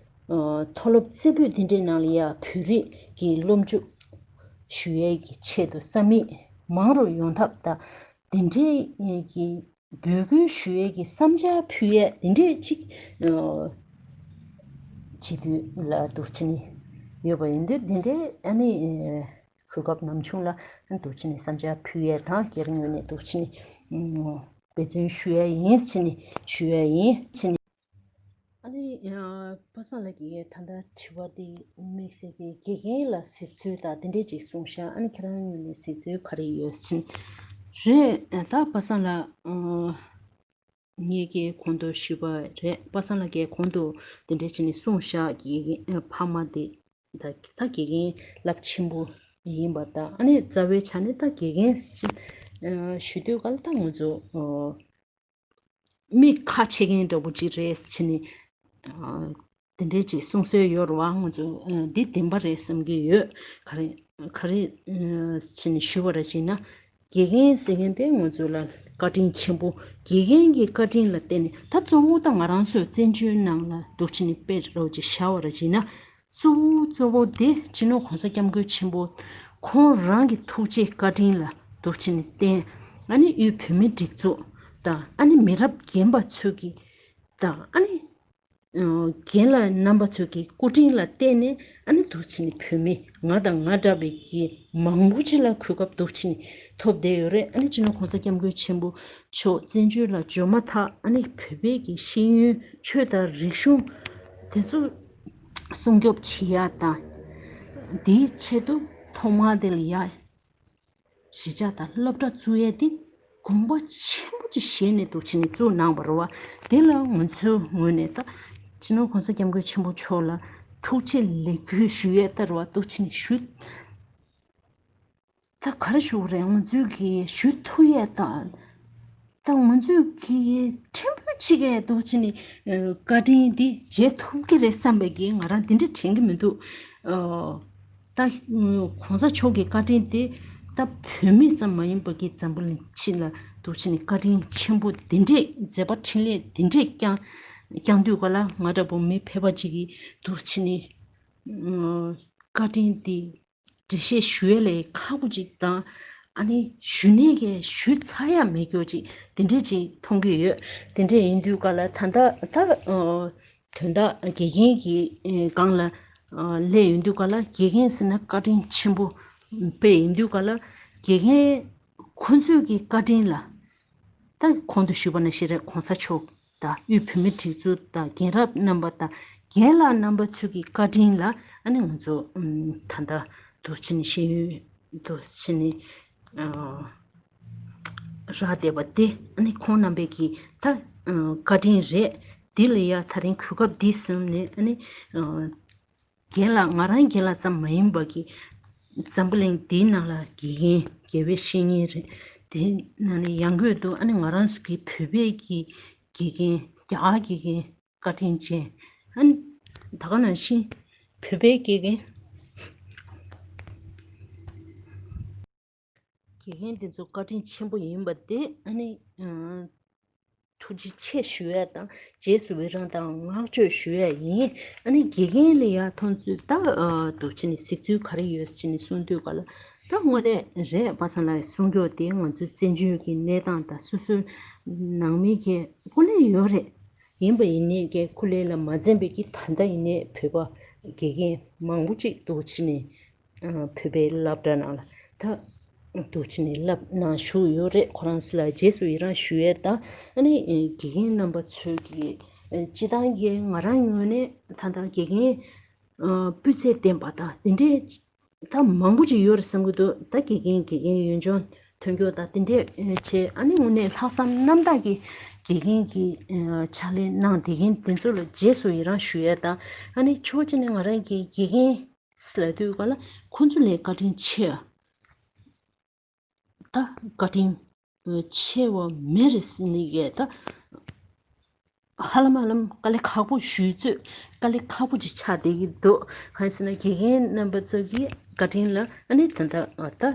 མཐོ་སློབ་རྩེ་ཕུད་དེ་འདྲའི་ནང་ལ་ཡ་བོད་རིགས་ཀྱི་སློབ་འཇུག་ཞུ་ཡས་ཀྱི་ཆེད་དུ་ས་མིག་མང་རུ་ཡོང་ཐབས་དང་། དེ་འདྲའི་ཀྱི་འབོད་སྐུལ་ཞུ་ཡས་ཀྱི་བསམ་འཆར་ཕུལ་ཡས་དེ་འདྲས་ཅིག་ཨ་སྤྱི་འཐུས་ལ་འདུག་བྱས་ནས་ཡོད་པ་ཡིན་དུས། དེ་འདྲའི་ཨ་ནི་ཨ་གོ་སྐབས་ནམ་བྱུང་ལ་འདུག་བྱས་ནས་བསམ་འཆར་ཕུལ་ཡས་དང་། སྒེར་ངོས་ནས་འདུག་བྱས་ནས་ཨ་འབད་བརྩོན་ཞུ་ཡས་ཡིན་བྱས་ནས་ཞུ་ཡས་ཡིན་བྱས་ནས། ཨ་ནི་ཨ་པ་སངས་ལགས་ཀྱིས་ད་ལྟ་དྲི་བ་འདི་དམིགས་བསལ་གྱི་དགེ་རྒན་ལ་གཟིགས་ཚུལ་དང་དེ་འདྲས་ཅིག་གསུངས་ཤག་ཨ་ནི་ཁྱེད་རང་ངོས་ནས་གཟིགས་ཚུལ་ག་རེ་ཡོད་ཟེར་ན། རེད། ད་པ་སངས་ལགས་ཨ་ངས་ཀྱིས་གོང་དུ་ཞུས་པ་རེད། པ་སངས་ལགས་ཀྱིས་གོང་དུ་དེ་འདྲས་བྱས་ནས་གསུངས་ཤག་དགེ་རྒན་ཨ་ཕ་མ་དེ་ད་ད་དགེ་རྒན་རླབས་ཆེན་པོ་ཡིན་པ་དང་། ཨ་ནི་རྩ་བའི་ཆ་ནས་ད་དགེ་རྒན་ཞིག་ཨ་ཞུ་དུས་ག་ལ་ད་ང་ཚོ་ཨ་མི་ཁ་ཕྱེ་མཁན་འདྲ་པོ་ཅིག་རེད་ཟེར་ནས་ཨ་དེ་འདྲས་ཅིག་གསུང་སྲོལ་ཡོད་རེད་བ། ང་ཚོ་ཨ་འདི་བདེན་པ་རེད་བསམ་གྱི་ཡོད། ག་རེ་ག་རེ་ཨ་བྱས་ནས་ཞུ་བ་རེད་ཅེ་ན། དགེ་རྒན་ཟེར་མཁན་དེ་ང་ཚོ་ལ་བཀའ་དྲིན་ཆེན་པོ། དགེ་རྒན་གྱི་བཀའ་དྲིན་ལ་བརྟེན་ནས། ད་གཙོ་བོ་ད་ང་རང་ཚོའི་བཙན་བྱོལ་ནང་ལ་འདུག་བྱས་ནས་དཔེ་འདྲ་པོ་ཅིག་བཞག་པ་རེད་ཅེ་ན། གཙོ་བོ་གཙོ་བོ་དེ་སྤྱི་ནོར་གོང་ས་སྐྱབས་མགོན་ཆེན་པོ་ཁོང་རང་གི་ཐུགས་རྗེ་བཀའ་དྲིན་ལ་འདུག་བྱས་ནས་བརྟེན། ཨ་ནི་དབུས་བོད་མིའི་སྒྲིག་འཛུགས་དང་། ཨ་ནི་མི་རབས་རྒན་པ་ཚོས་ཀྱི་དང་། ཨ་ནི་ཨ་རྒན་ལགས་རྣམ་པ་ཚོས་ཀྱི་སྐུ་དྲིན་ལ་བརྟེན་ནས། ཨ་ནི་འདུག་བྱས་ནས་བོད་མི་ང་དང་ང་འདྲ་བའི་གི་མང་པོ་ཅིག་ལ་གོ་སྐབས་འདུག་བྱས་ནས་ཐོབ་བསྡད་ཡོད་རེད། ཨ་ནི་སྤྱི་ནོར་གོང་ས་སྐྱབས་མགོན་ཆེན་པོ་མཆོག་བཙན་བྱོལ་ལ་འབྱོར་མ་ཐག་ཨ་ནི་བོད་པའི་གི་ཤེས་ཡོན་ཆོས་དང་རིག་གཞུང་དེ་ཚོ་སྲུང་སྐྱོབ་བྱེད་ཡ་དང་། དེའི་ཆེད་དུ་ཐོག་མར་དེ་ལ་ཡ་གཞིས་ཆགས་དང་སློབ་གྲྭ་བཙུགས་ཡས་དེ་དགོངས་པ་ཆེན་པོ་ཅིག་བཞེས་ནས་འདུག་བྱས་ནས་བཙུགས་གནང་བ་རེད་བ། དེ་ལ་ང་ཚོའི་ངོས་ནས་ད་སྤྱི་ནོར་གོང་ས་སྐྱབས་མགོན་ཆེན་པོ་མཆོག་ལ་ཐུགས་རྗེ་ལེགས་འབུལ་ཞུ་ཡས་ལྟར་བ་འདུག་བྱས་ནས་ཞུ། ད་ག་རེ་ཞུ་དགོས་རེད། ང་ཚོས་ཀྱིས་ཞུ་ཐུབ་ཡས་དང་། ད་ང་ཚོས་ཀྱིས་ཕྲན་བུ་ཅིག་གིས་འདུག་བྱས་ནས་ཨ་བཀའ་དྲིན་འདི་འཇལ་ཐུབ་ཀྱི་རེད་བསམ་པའི་གི་ང་རང་འདི་འདྲ་དྲན་གྱི་མི་འདུག་ཨ་ད་ཨ་གོང་ས་མཆོག་གི་བཀའ་དྲིན་དེ་ད་བོད་མི་ཙམ་མ་ཡིན་པ་གི་འཛམ་བུ་གླིང་སྤྱི་ལ་འདུག་བྱས་ནས་བཀའ་དྲིན་ཆེན་པོ་འདི་འདྲས། མཛད་པ་འཕྲིན་ལས་འདི་འདྲས་བསྐྱངས་བསྐྱངས་དུས་ག་ལ། ང་འདྲ་པོ་མི་ཕལ་པ་ཅིག་གིས་འདུག་བྱས་ནས་ཨ་བཀའ་དྲིན་འདི་འགྲེལ་བཤད་ཞུ་ཡས་ལས་ཁག་པོ་ཅིག་དང་། ཨ་ནི་ཞུ་ནས་ཀྱི་ཞུ་ཚར་ཡ་མེད་རྒྱུ་ཅིག་དེ་འདྲས་ཅིག་མཐོང་གི་ཡོད། དེ་འདྲས་ཡིན་དུས་ག་ལ་ད་ལྟ་ད་ཨ་དོན་དག་དགེ་རྒན་གྱི་ཨ་སྒང་ལ་ཨ་སླེབས་ཡོང་དུས་ག་ལ། དགེ་རྒན་ཟེར་ན་བཀའ་དྲིན་ཆེན་པོ་དཔེ་ཡིན་དུས་ག་ལ། དགེ་རྒན་ཁོ་ཚོས་ཀྱི་བཀའ་དྲིན་ལ། ད་གོང་དུ་ཞུས་པ་ནང་བཞིན་རེད། གོང་ས་མཆོག་དང་དབུས་བོད་མིའི་སྒྲིག་འཛུགས་དང་རྒན་རབས་རྣམ་པ་དང་རྒན་ལགས་རྣམ་པ་ཚོས་ཀྱི་བཀའ་དྲིན་ལ། ཨ་ནི་ང་ཚོ་ཨམ་ད་ལྟ་ འདུག་བྱས་ནས་ཤེས་ཡོན་འདུག་བྱས་ནས་ཨ་རག་བསྡད་པ་དེ་ཨ་ནི་ཁོང་རྣམ་པས་ཀྱི་ད་ཨ་བཀའ་དྲིན་རེད། འདི་ལ་ཡ་ད་རིང་གོ་སྐབས་འདི་བཟུང་ནས་ཨ་ནི་ཨ་རྒན་ལགས་ང་རང་རྒན་ལགས་ཙམ་མ་ཡིན་པ་གི་འཛམ་བུ་གླིང་འདིའི་ནང་ལ་དགེ་རྒན་དགེ་བའི་བཤེས་གཉེན་རེད། དེ་ནང་ནས་ཡང་སྒོས་སུ་ཨ་ནི་ང་རང་ཚོ་གི་བོད་པའི་གི་དགེ་རྒན་རྒྱ་གར་དགེ་རྒན་བཀའ་དྲིན་ཅན། ཨ་ནི་ད་ག་ནང་བཞིན་བོད་པའི་དགེ་རྒན་དགེ་རྒན་དེ་ཚོ་བཀའ་དྲིན་ཆེན་པོ་ཡིན་པ་དེ་ཨ་ནི་ཨ་ཐུགས་རྗེ་ཆེ་ཞུ་ཡ་དང་རྗེས་སུ་ཡི་རང་དང་བསྔགས་བརྗོད་ཞུ་ཡ་ཡིན། ཨ་ནི་དགེ་རྒན་ལ་ཡ་མཐོང་ཚུལ་ད་ཨ་འདུག་བྱས་ནས་གཟིགས་ཚུལ་ག་རེ་ཡོད་ཟེར་ནས་གསུངས་དུས་ག་ལ་ད་དངོས་གནས་རེད། པ་སངས་ལགས་གསུང་རྒྱུ་དེ་ང་ཚོའི་བཙན་བྱོལ་གྱི་གནས་སྟངས་དང་སོ་སོའི་ནང་མི་གི་སྐུ་ལས་ཡོད་རེད། ཡིན་པ་ཡིན་ནའི་གི་སྐུ་ལས་ལ་མ་འཛེམས་པའི་གི་ད་ལྟ་ཡིན་ནའི་བོད་པ་དགེ་རྒན་མང་པོ་ཅིག་འདུག་བྱས་ནས་ཨ་བོད་པའི་སློབ་གྲྭ་ནང་ལ་ད་འདུག་བྱས་ནས་བསླབ་གནང་བཞུགས་ཡོད་རེད། ཁོ་རང་ཚོ་ལ་རྗེས་སུ་ཡི་རང་ཞུ་ཡས་དང་ཨ་ནི་དགེ་རྒན་རྣམ་པ་ཚོས་ཀྱི་སྤྱི་བཏང་གི་ང་རང་ངོས་ནས་ད་ལྟ་དགེ་རྒན་ཨ་སྤུས་ཚད་ལྡན་པ་དང་དེ་འདྲའི་ད་མང་པོ་ཅིག་ཡོད་རེད་བསམ་གྱི་འདུག་ད་དགེ་རྒན་དགེ་རྒན་ཡོན་སྦྱོང་ཐོན་སྐྱོད་དང་དེ་འདྲས་བྱས། ཨ་ནི་དངོས་གནས་ལྷག་བསམ་རྣམ་དག་གིས་དགེ་རྒན་གྱི་ཕྱག་ལས་གནང་བསྡད་མཁན་དེ་ཚོ་ལ་རྗེས་སུ་ཡི་རང་ཞུ་ཡས་དང་། ཨ་ནི་ཕྱོགས་གཅིག་ནས་ང་རང་གི་དགེ་རྒན་ལབ་དུས་ག་ལ་ཁོང་ཚོ་ལས་བཀའ་དྲིན་ཆེ་བ། ད་བཀའ་དྲིན་ཆེ་བ་མེད་རེད་ཟེར་ནས་ཡས་ད། ཧ་ལམ་ཧ་ལམ་དཀའ་ལས་ཁག་པོ་ཞུས་ཚོད་དཀའ་ལས་ཁག་པོ་ཅིག་ཆགས་བསྡད་ཀྱི་འདུག་གང་ཡིན་ཟེར་ན་དགེ་རྒན་རྣམ་པ་ཚོ་གི་བཀའ་དྲིན་ལ་ཨ་ནི་ད་ལྟ་ད་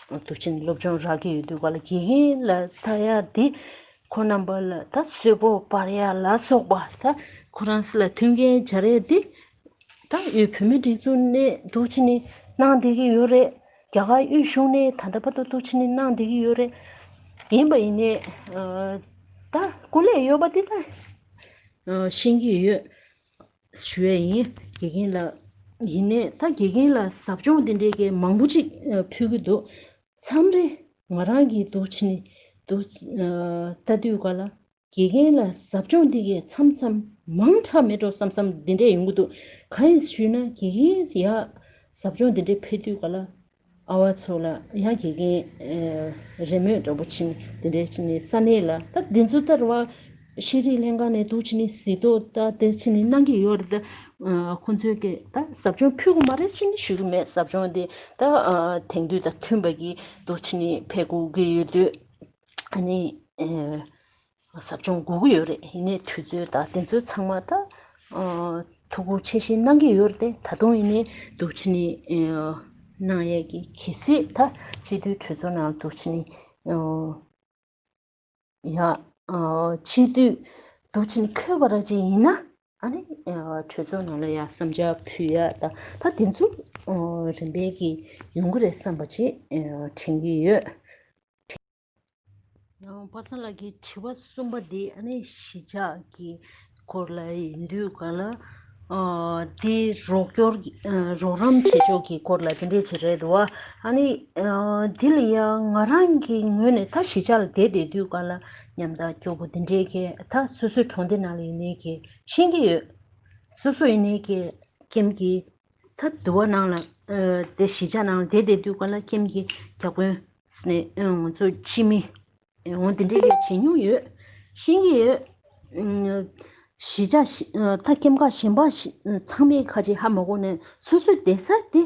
འདུག་བྱས་ནས་སློབ་སྦྱོང་རག་གི་ཡོད་དུས་ག་ལ་དགེ་རྒན་ལ་ལྟ་ཡག་འདི་ཁོང་རྣམ་པ་ལ་ད་གསོལ་ཕོགས་སྤར་ཡག་ལ་སོགས་པ་ད་ཁོ་རང་ཚོ་ལ་མཐུན་རྐྱེན་སྦྱར་ཡག་འདི་ད་འོས་བུད་མེད་སྒྲིག་འཛུགས་ནས་འདུག་བྱས་ནས་གནང་བསྡད་ཀྱི་ཡོད་རེད། རྒྱ་གར་དབུས་གཞུང་ནས་ད་ལྟ་བར་དུ་འདུག་བྱས་ནས་གནང་བསྡད་ཀྱི་ཡོད་རེད། ཡིན་པ་ཡིན་ནའི་ཨ་ད་སྐུ་ལས་ཡོད་པ་འདི་ད་ཨ་ཤེས་ཀྱི་ཡོད་ཞུ་ཡས་ཡིན། དགེ་རྒན་ལ་ཡིན་ནའི་ད་དགེ་རྒན་ལ་ཟབ་སྦྱོང་འདི་འདྲའི་གི་མང་པོ་ཅིག་ཨ་ཕུལ་གྱི་འདུག་མཚམས་རེ་ང་རང་གིས་འདུག་བྱས་ནས་འདུག་ཨ་ལྟ་དུས་ག་ལ་དགེ་རྒན་ལ་ཟབ་སྦྱོང་འདི་གས་མཚམས་མཚམས་མང་དྲགས་མེད་འགྲོ་བསམ་བསམ་འདི་འདྲས་ཡོང་གི་འདུག་གང་ཡིན་ཞུས་ན་དགེ་རྒན་ཡ་ཟབ་སྦྱོང་འདི་འདྲས་ཕེབས་དུས་ག་ལ་ཨ་བ་ཚོ་ལ་ཡ་དགེ་རྒན་ཨེ་རེས་མོས་འདྲ་པོ་ཕྱིན་འདི་འདྲས་ཕྱིན་ནས་ས་གནས་ལ་ད་འདི་ཚོ་ལྟར་བ་ཤེས་རིག་ལྷན་ཁང་ནས་འདུག་བྱས་ནས་གཟིགས་རྟོག་ད་དེ་བྱས་ནས་གནང་གི་ཡོད་རེད། ད་ཨ་ཁོང་ཚོས་ཀྱི་ད་ཟབ་སྦྱོང་ཕུལ་དགོས་མ་རེད་ཕྱིན་ནས་ཞུ་གི་མེད། ཟབ་སྦྱོང་འདི་ད་ཨ་དེང་དུས་དང་མཐུན་པ་གི་འདུག་བྱས་ནས་ཕེབས་དགོས་ཀྱི་ཡོད་དུས་ཨ་ནི་ཨེ། ཟབ་སྦྱོང་དགོས་ཀྱི་ཡོད་རེད། ཡིན་ནའི་དུས་ཚོད་དང་དེ་ཚོ་ཚང་མ་ད་ཨ་ཐུགས་ཁུར་ཆེ་བཞེས་གནང་གི་ཡོད་རེད་དེ། ད་དུང་ཡིན་ནའི་འདུག་བྱས་ནས་ཨ་གནང་ཡས་ཀྱི་གལ་སྲིད་ད་སྤྱི་འཐུས་གྲོས་ཚོགས་ནང་འདུག་བྱས་ནས་ཨ་ཡ་ཨ་སྤྱི་འཐུས་འདུག་བྱས་ནས་འཁོད་པ་ར་ཅིག་ཡིན་ན་ཨ་ནི་ཨ་གྲོས་ཚོགས་ནང་ལ་ཡ་བསམ་འཆར་ཕུལ་ཡ་ད་ད་དེ་ཚོ་ཨ་རིམ་པས་ཀྱི་ཡོང་གི་རེད་བསམ་པ་ཅིག་ཨ་དྲན་གྱི་ཡོད། ཡང་པ་སངས་ལགས་ཀྱི་དྲི་བ་གསུམ་པ་འདི་ཨ་ནི་གཞིས་ཆགས་ཀྱི་སྐོར་ལ་ཡིན་དུས་ག་ལ་ཨ་འདི་རོགས་སྐྱོར་གྱི་ཨ་རོགས་རམ་བྱེད་ཕྱོགས་ཀྱི་སྐོར་ལ་དེ་འདྲས་བྱེད་རེད་འདུག་བ། ཨ་ནི་ཨ་འདི་ལ་ཡང་ང་རང་གི་ངོས་ནས་ད་གཞིས་ཆགས་ལ་བསྡད་བསྡད་དུས་ག་ལ་ཉམ་ཐག་སྐྱོ་པོ་དེ་འདྲས་ཀྱི་ད་སོ་སོའི་གྲོང་སྡེ་ནང་ལ་ཡིན་ནའི་ཀྱི་ཤེས་ཀྱི་ཡོད། སོ་སོ་ཡིན་ནའི་ཀྱི་ཀེམ་གྱི་ད་དུ་བ་ནང་ལ་ཨ་དེ་གཞིས་ཆགས་ནང་ལ་བསྡད་བསྡད་དུས་ག་ལ་ཀེམ་གྱི་བརྒྱ་དཔོན་ནས་ཨ་ང་ཚོ་ཕྱི་མི་འོ་དེ་འདྲའི་གི་བྱེད་མྱོང་ཡོད། ཤེས་ཀྱི་ཡོད། ཨ་གཞིས་ཆགས་གཞི་ཨ་ད་ཀེམ་ཁ་གཞན་པ་ཞིག་ཚང་མས་ཁ་ཅིག་ཧ་མ་གོ་ནས་སོ་སོའི་བསྡད་ས་དེ་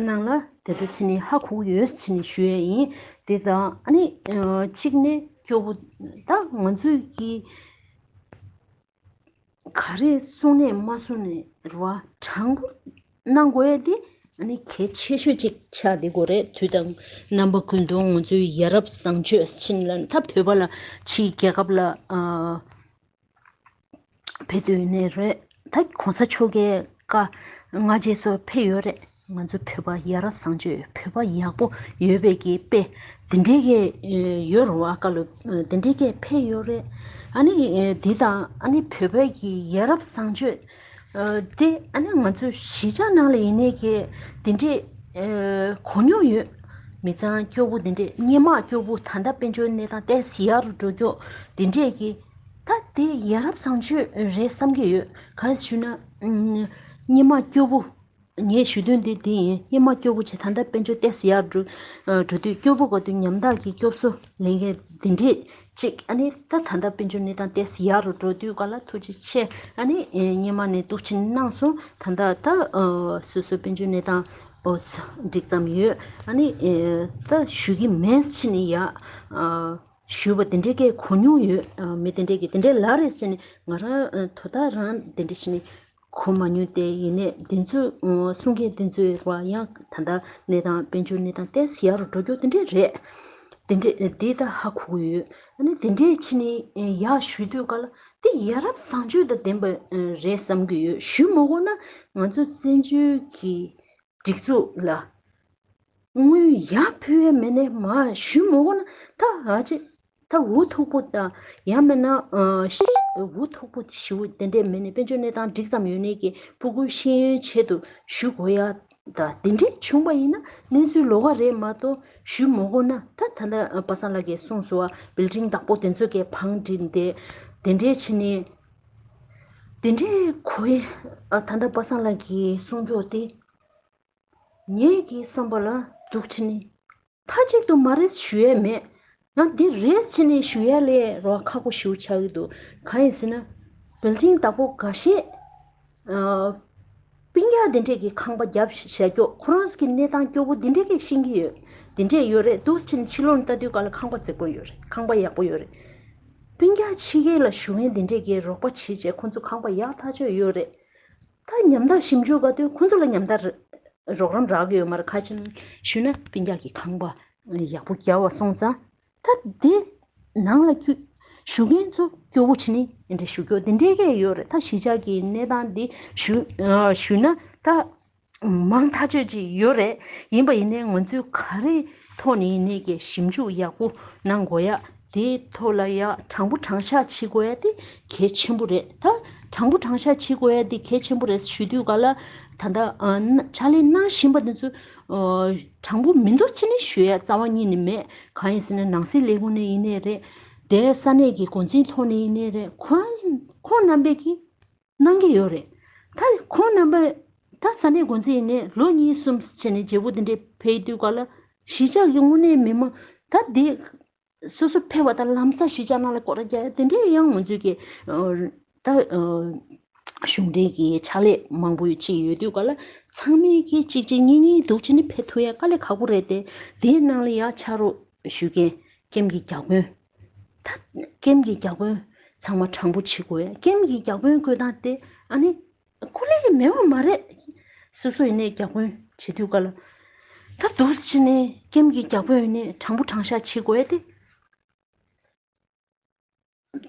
ནང་ལ་དེ་འདྲ་བྱས་ནས་ཧ་གོ་གི་ཡོད་བྱས་ནས་ཞུ་ཡས་ཡིན། དེ་དང་ཨ་ནི་ཨ་གཅིག་ནས་སྐྱོ་པོ་ད་ང་ཚོས་ཀྱི་ག་རེ་གསུང་ནས་མ་གསུང་ནས་རེད་བ། དྲང་པོ་གནང་དགོས་ཡ་དེ་ཨ་ནི་གལ་ཆེ་ཤོས་ཅིག་ཆགས་བསྡད་ཀྱི་ཡོད་རེད། དུས་དང་རྣམ་པ་ཀུན་ཏུ་ང་ཚོའི་ཡ་རབས་བཟང་སྤྱོད་ཕྱིན་ལ་ད་བོད་པ་ལ་ཕྱིའི་རྒྱལ་ཁབ་ལ་ཨ་ཕེབས་དུས་ནས་རེད། ད་གོང་ས་མཆོག་གི་བཀའ་སྔ་རྗེས་སུ་ཕེབས་ཡོད་རེད། ང་ཚོ་བོད་པ་ཡ་རབས་བཟང་སྤྱོད་བོད་པ་ཡག་པོ་ཡོད་པའི་གི་དཔེ་དེ་འདྲའི་གི་ཡོད་རེད་བ། བཀའ་སློབ་དེ་འདྲའི་གི་ཕེབས་ཡོད་རེད། ཨ་ནི་འདི་དང་ཨ་ནི་བོད་པའི་གི་ཡ་རབས་བཟང་སྤྱོད་དེ་ཨ་ནི་ང་ཚོ་གཞིས་ཆགས་ནང་ལ་ཡིན་ནའི་གི་དེ་འདྲའི་གོ་མྱོང་ཡོད། མི་ཚང་སྐྱོ་པོ་དེ་འདྲའི་སྔོན་མ་སྐྱོ་པོ་ད་ལྟ་དཔལ་འབྱོར་གནས་སྟངས་ཏོག་ཙམ་ཡག་རུ་འགྲོ་རྒྱུ་དེ་འདྲས་ཀྱི་ད་དེ་ཡ་རབས་བཟང་སྤྱོད་རེད་བསམ་གྱི་ཡོད། གང་ཞུ་ན་སྔོན་མ་སྐྱོ་པོ་ ངས་ཞུ་དོན་འདི་འདི་ཡིན། སྔོན་མ་སྐྱོ་པོ་བྱས། ད་ལྟ་དཔལ་འབྱོར་ཏོག་ཙམ་ཡར་འགྲོ་འགྲོ་དུས། སྐྱོ་པོ་ག་དུས་ཉམ་ཐག་གི་སྐྱོབ་གསོ་ལེན་མཁན་འདི་འདྲས་ཅིག་ཨ་ནི་ད་ད་ལྟ་དཔལ་འབྱོར་གནས་སྟངས་ཏོག་ཙམ་ཡར་རུ་འགྲོ་དུས་ག་ལ་ཐུགས་རྗེ་ཆེ། ཨ་ནི་སྔོན་མ་ནས་འདུག་ཕྱིན་གནང་སོང་། ད་ལྟ་ད་སོ་སོའི་དཔལ་འབྱོར་གནས་སྟངས་འོ་འགྲིག་ཙམ་ཡོད། ཨ་ནི་ད་ཞུ་གི་མེད་ཕྱིན་ནི་ཡ། ཞུས་པ་དེ་འདྲའི་སྐད་གོ་མྱོང་ཡོད། ཨ། མི་དེ་འདྲས་ཀྱིས་དེ་འདྲས་ལབ་རེད་ཟེར་ནས་ང་རང་ཨ། དོ་བདག་རང་དེ་འདྲས་བྱས་ནས་གོ་མ་མྱོང་སྟེ། ཡིན་ནའི་འདི་ཚོས་ཨ། གསུང་མཁན་དེ་ཚོས་རེད་པ། ཡང་ད་ལྟ་གནས་སྟངས་དཔལ་འབྱོར་གནས་སྟངས་ཏོག་ཙམ་ཡར་རུ་འགྲོ་རྒྱུ་དེ་འདྲས་རེད། དེ་འདྲས་དེ་ད་ཧ་གོ་གི་ཡོད། ཨ་ནི་དེ་འདྲས་བྱས་ནས་ཨ། ཡར་ཞུ་དུས་ག་ལ་དེ་ཡ་རབས་བཟང་སྤྱོད་དང་ལྡན་པ་ཨ། རེད་བསམ་གྱི་ཡོད། ཞུ་མ་དགོས་ན་ང་ཚོ་བཙན་བྱོལ་གྱི་སྒྲིག་འཛུགས་ལ་དངུལ་ཡར་ཕུལ་ཡ་མེད་ནས་མར་ཞུ་མ་དགོས་ན། ད་ཨ་ཅེ་ད་འུ་ཐུག་པོ་དང་ཡང་མིན་ན་ཨ། འུ་ཐུག་པོ་ཞེ་པོ་དེ་འདྲས་མེད་ནས་དཔལ་འབྱོར་གནས་སྟངས་འགྲིག་ཙམ་ཡོད་ནས་ཀྱི་ཕྲུ་གུའི་ཤེས་ཡོན་ཆེད་དུ་ཞུ་དགོས་ཡ་ད་དེ་འདྲས་བྱུང་པ་ཡིན་ན་གནས་ཚུལ་ལོགས་ཀ་རེད་མ་གཏོགས། ཞུ་མ་དགོས་ན་ད་ད་ལྟ་པ་སངས་ལགས་ཀྱིས་གསུངས་སོང་བ། བིལ་ཌིང་བདག་པོ་དེ་ཚོ་གིས་བང་བསྒྲིགས་ཏེ་དེ་འདྲས་བྱས་ནས་དེ་འདྲས་གོ་ཡ། ཨ། ད་ལྟ་པ་སངས་ལགས་ཀྱིས་གསུང་ཕྱོགས་དེ། ངེད་ཀྱི་བསམ་པ་ལ་འདུག་བྱས་ནས་མཐའ་གཅིག་ཏུ་མ་རེད་ཞུ་ཡས་མེད། ང་འདི་རེད་བྱས་ནས་ཞུ་ཡས་ལས་རོ་ཁག་པོ་ཞེ་པོ་ཆགས་ཀྱི་འདུག་གང་ཡིན་ཟེར་ན། བིལ་ཌིང་བདག་པོ་འགའ་ཤས་ཨ། སྤུན་ཀྱག་དེ་འདྲས་ཀྱིས་ཁང་པ་བརྒྱབ་བཞག་རྒྱུ། ཁོ་རང་ཚོ་གི་གནས་སྟངས་སྐྱོ་པོ་དེ་འདྲས་ཀྱིས་ཤེས་ཀྱི་ཡོད། དེ་འདྲས་ཡོད་རེད། འདུག་བྱས་ནས་ཕྱི་ལོགས་ནས་ལྟ་དུས་ག་ལ་ཁང་པ་རྫིག་པོ་ཡོད་རེད། ཁང་པ་ཡག་པོ་ཡོད་རེད། སྤུན་ཀྱག་ཕྱི་རྒྱལ་ལ་བཞུགས་མཁན་དེ་འདྲས་ཀྱིས་རོགས་པ་བྱས་བྱས་ཁོ་ཚོ་ཁང་པ་ཡག་ཐག་ཆོད་ཡོད་རེད། ད་ཉམ་ཐག་ཞིབ་འཇུག་ག་དུས་ཁོ་ཚོ་ལ་ཉམ་ཐག་རོགས་རམ་རག་གི་ཡོད་མ་རེད། ག་རེ་བྱས་ནས་ཞུས་ན་སྤུན་ཀྱག་གིས་ཁང་པ་ཡག་པོ་བརྒྱབ་པ་སོང་ཙང་། ད་དེ་ནང་ལ་ཁྱོད་བཞུགས་མཁན་ཚོ་སྐྱོ་པོ་བྱས་ནས་འདི་འདྲ་ཞུ་རྒྱུ་དེ་འདྲའི་གས་ཡོད་རེད། ད་གཞིས་ཆགས་ཀྱི་གནས་སྟངས་འདི་ཞུ་ཨ། ཞུས་ན་ད་མང་ཐག་ཆོད་ཅིག་ཡོད་རེད། ཡིན་པ་ཡིན་ནའི་ང་ཚོས་ག་རེ་ཐོག་ནས་ཡིན་ནའི་གི་ཞིབ་འཇུག་ཡག་པོ་གནང་དགོས་ཡ། དེའི་ཐོག་ལ་ཡ་དྲང་པོ་དྲང་བཞག་བྱེད་དགོས་ཡ་དེ་གལ་ཆེན་པོ་རེད། ད་དྲང་པོ་དྲང་བཞག་བྱེད་དགོས་ཡ་དེ་གལ་ཆེན་པོ་རེད་ཞུ་དུས་ག་ལ་ད་ལྟ་ཨ། ཕྱག་ལས་གནང་བཞིན་པ་འདི་ཚོ་ཨ། དྲང་པོ་མི་འདུག་བྱས་ནས་ཞུ་ཡ་རྩ་བ་ཉིད་ནས་མེད། གང་ཡིན་ཟེར་ན་ནང་སྲིད་ལས་ཁུངས་ནས་ཡིན་ནའི་རེད། དེ་ས་གནས་ཀྱི་འགོ་འཛིན་ཐོག་ནས་ཡིན་ནའི་རེད། ཁོ་རང་ཁོང་རྣམ་པས་ཀྱིས་གནང་གི་ཡོད་རེད། ད་ཁོང་རྣམ་པ་ད་ས་གནས་འགོ་འཛིན་ཡིན་ནའི་ལོ་གཉིས་གསུམ་བྱས་ནས་བརྗེ་པོ་དེ་འདྲས་ཕེབས་དུས་ག་ལ་གཞིས་ཆགས་ཀྱི་དངོས་གནས་མི་མང་ད་དེ་སོ་སོ་ཕེབས་པ་དང་ལམ་སང་གཞིས་ཆགས་ནང་ལ་སྐོར་ར་རྒྱག་ཡ་དེ་འདྲས་ཡང་ང་ཚོས་ཀྱི་ད་གཞུང་འབྲེལ་གྱི་ཕྱག་ལས་མང་པོ་ཅིག་ཡོད་དུས་ག་ལ་ཚང་མས་ཀྱི་གཅིག་གཅིག་གཉིས་གཉིས་འདུག་བྱས་ནས་ཕེབས་ཐུབ་ཡ་དཀའ་ལས་ཁག་པོ་རེད་དེ། དེའི་ནང་ལ་ཡ་ཕྱག་རོགས་ཞུ་མཁན་ཀེམ་གྱི་བརྒྱ་དཔོན། ད་ཀེམ་གྱི་བརྒྱ་དཔོན་ཚང་མ་དྲང་པོ་བྱེད་དགོས་ཡ། ཀེམ་གྱི་བརྒྱ་དཔོན་བསྐོས་སྟངས་དེ་ཨ་ནི་སྐུ་ལས་མེད་པ་མ་རེད། སོ་སོ་ཡིན་ནའི་བརྒྱ་དཔོན་བྱེད་དུས་ག་ལ་ད་འདུག་བྱས་ནས་ཀེམ་གྱི་བརྒྱ་དཔོན་ཡིན་ནའི་དྲང་པོ་དྲང་བཞག་བྱེད་དགོས་ཡ་དེ།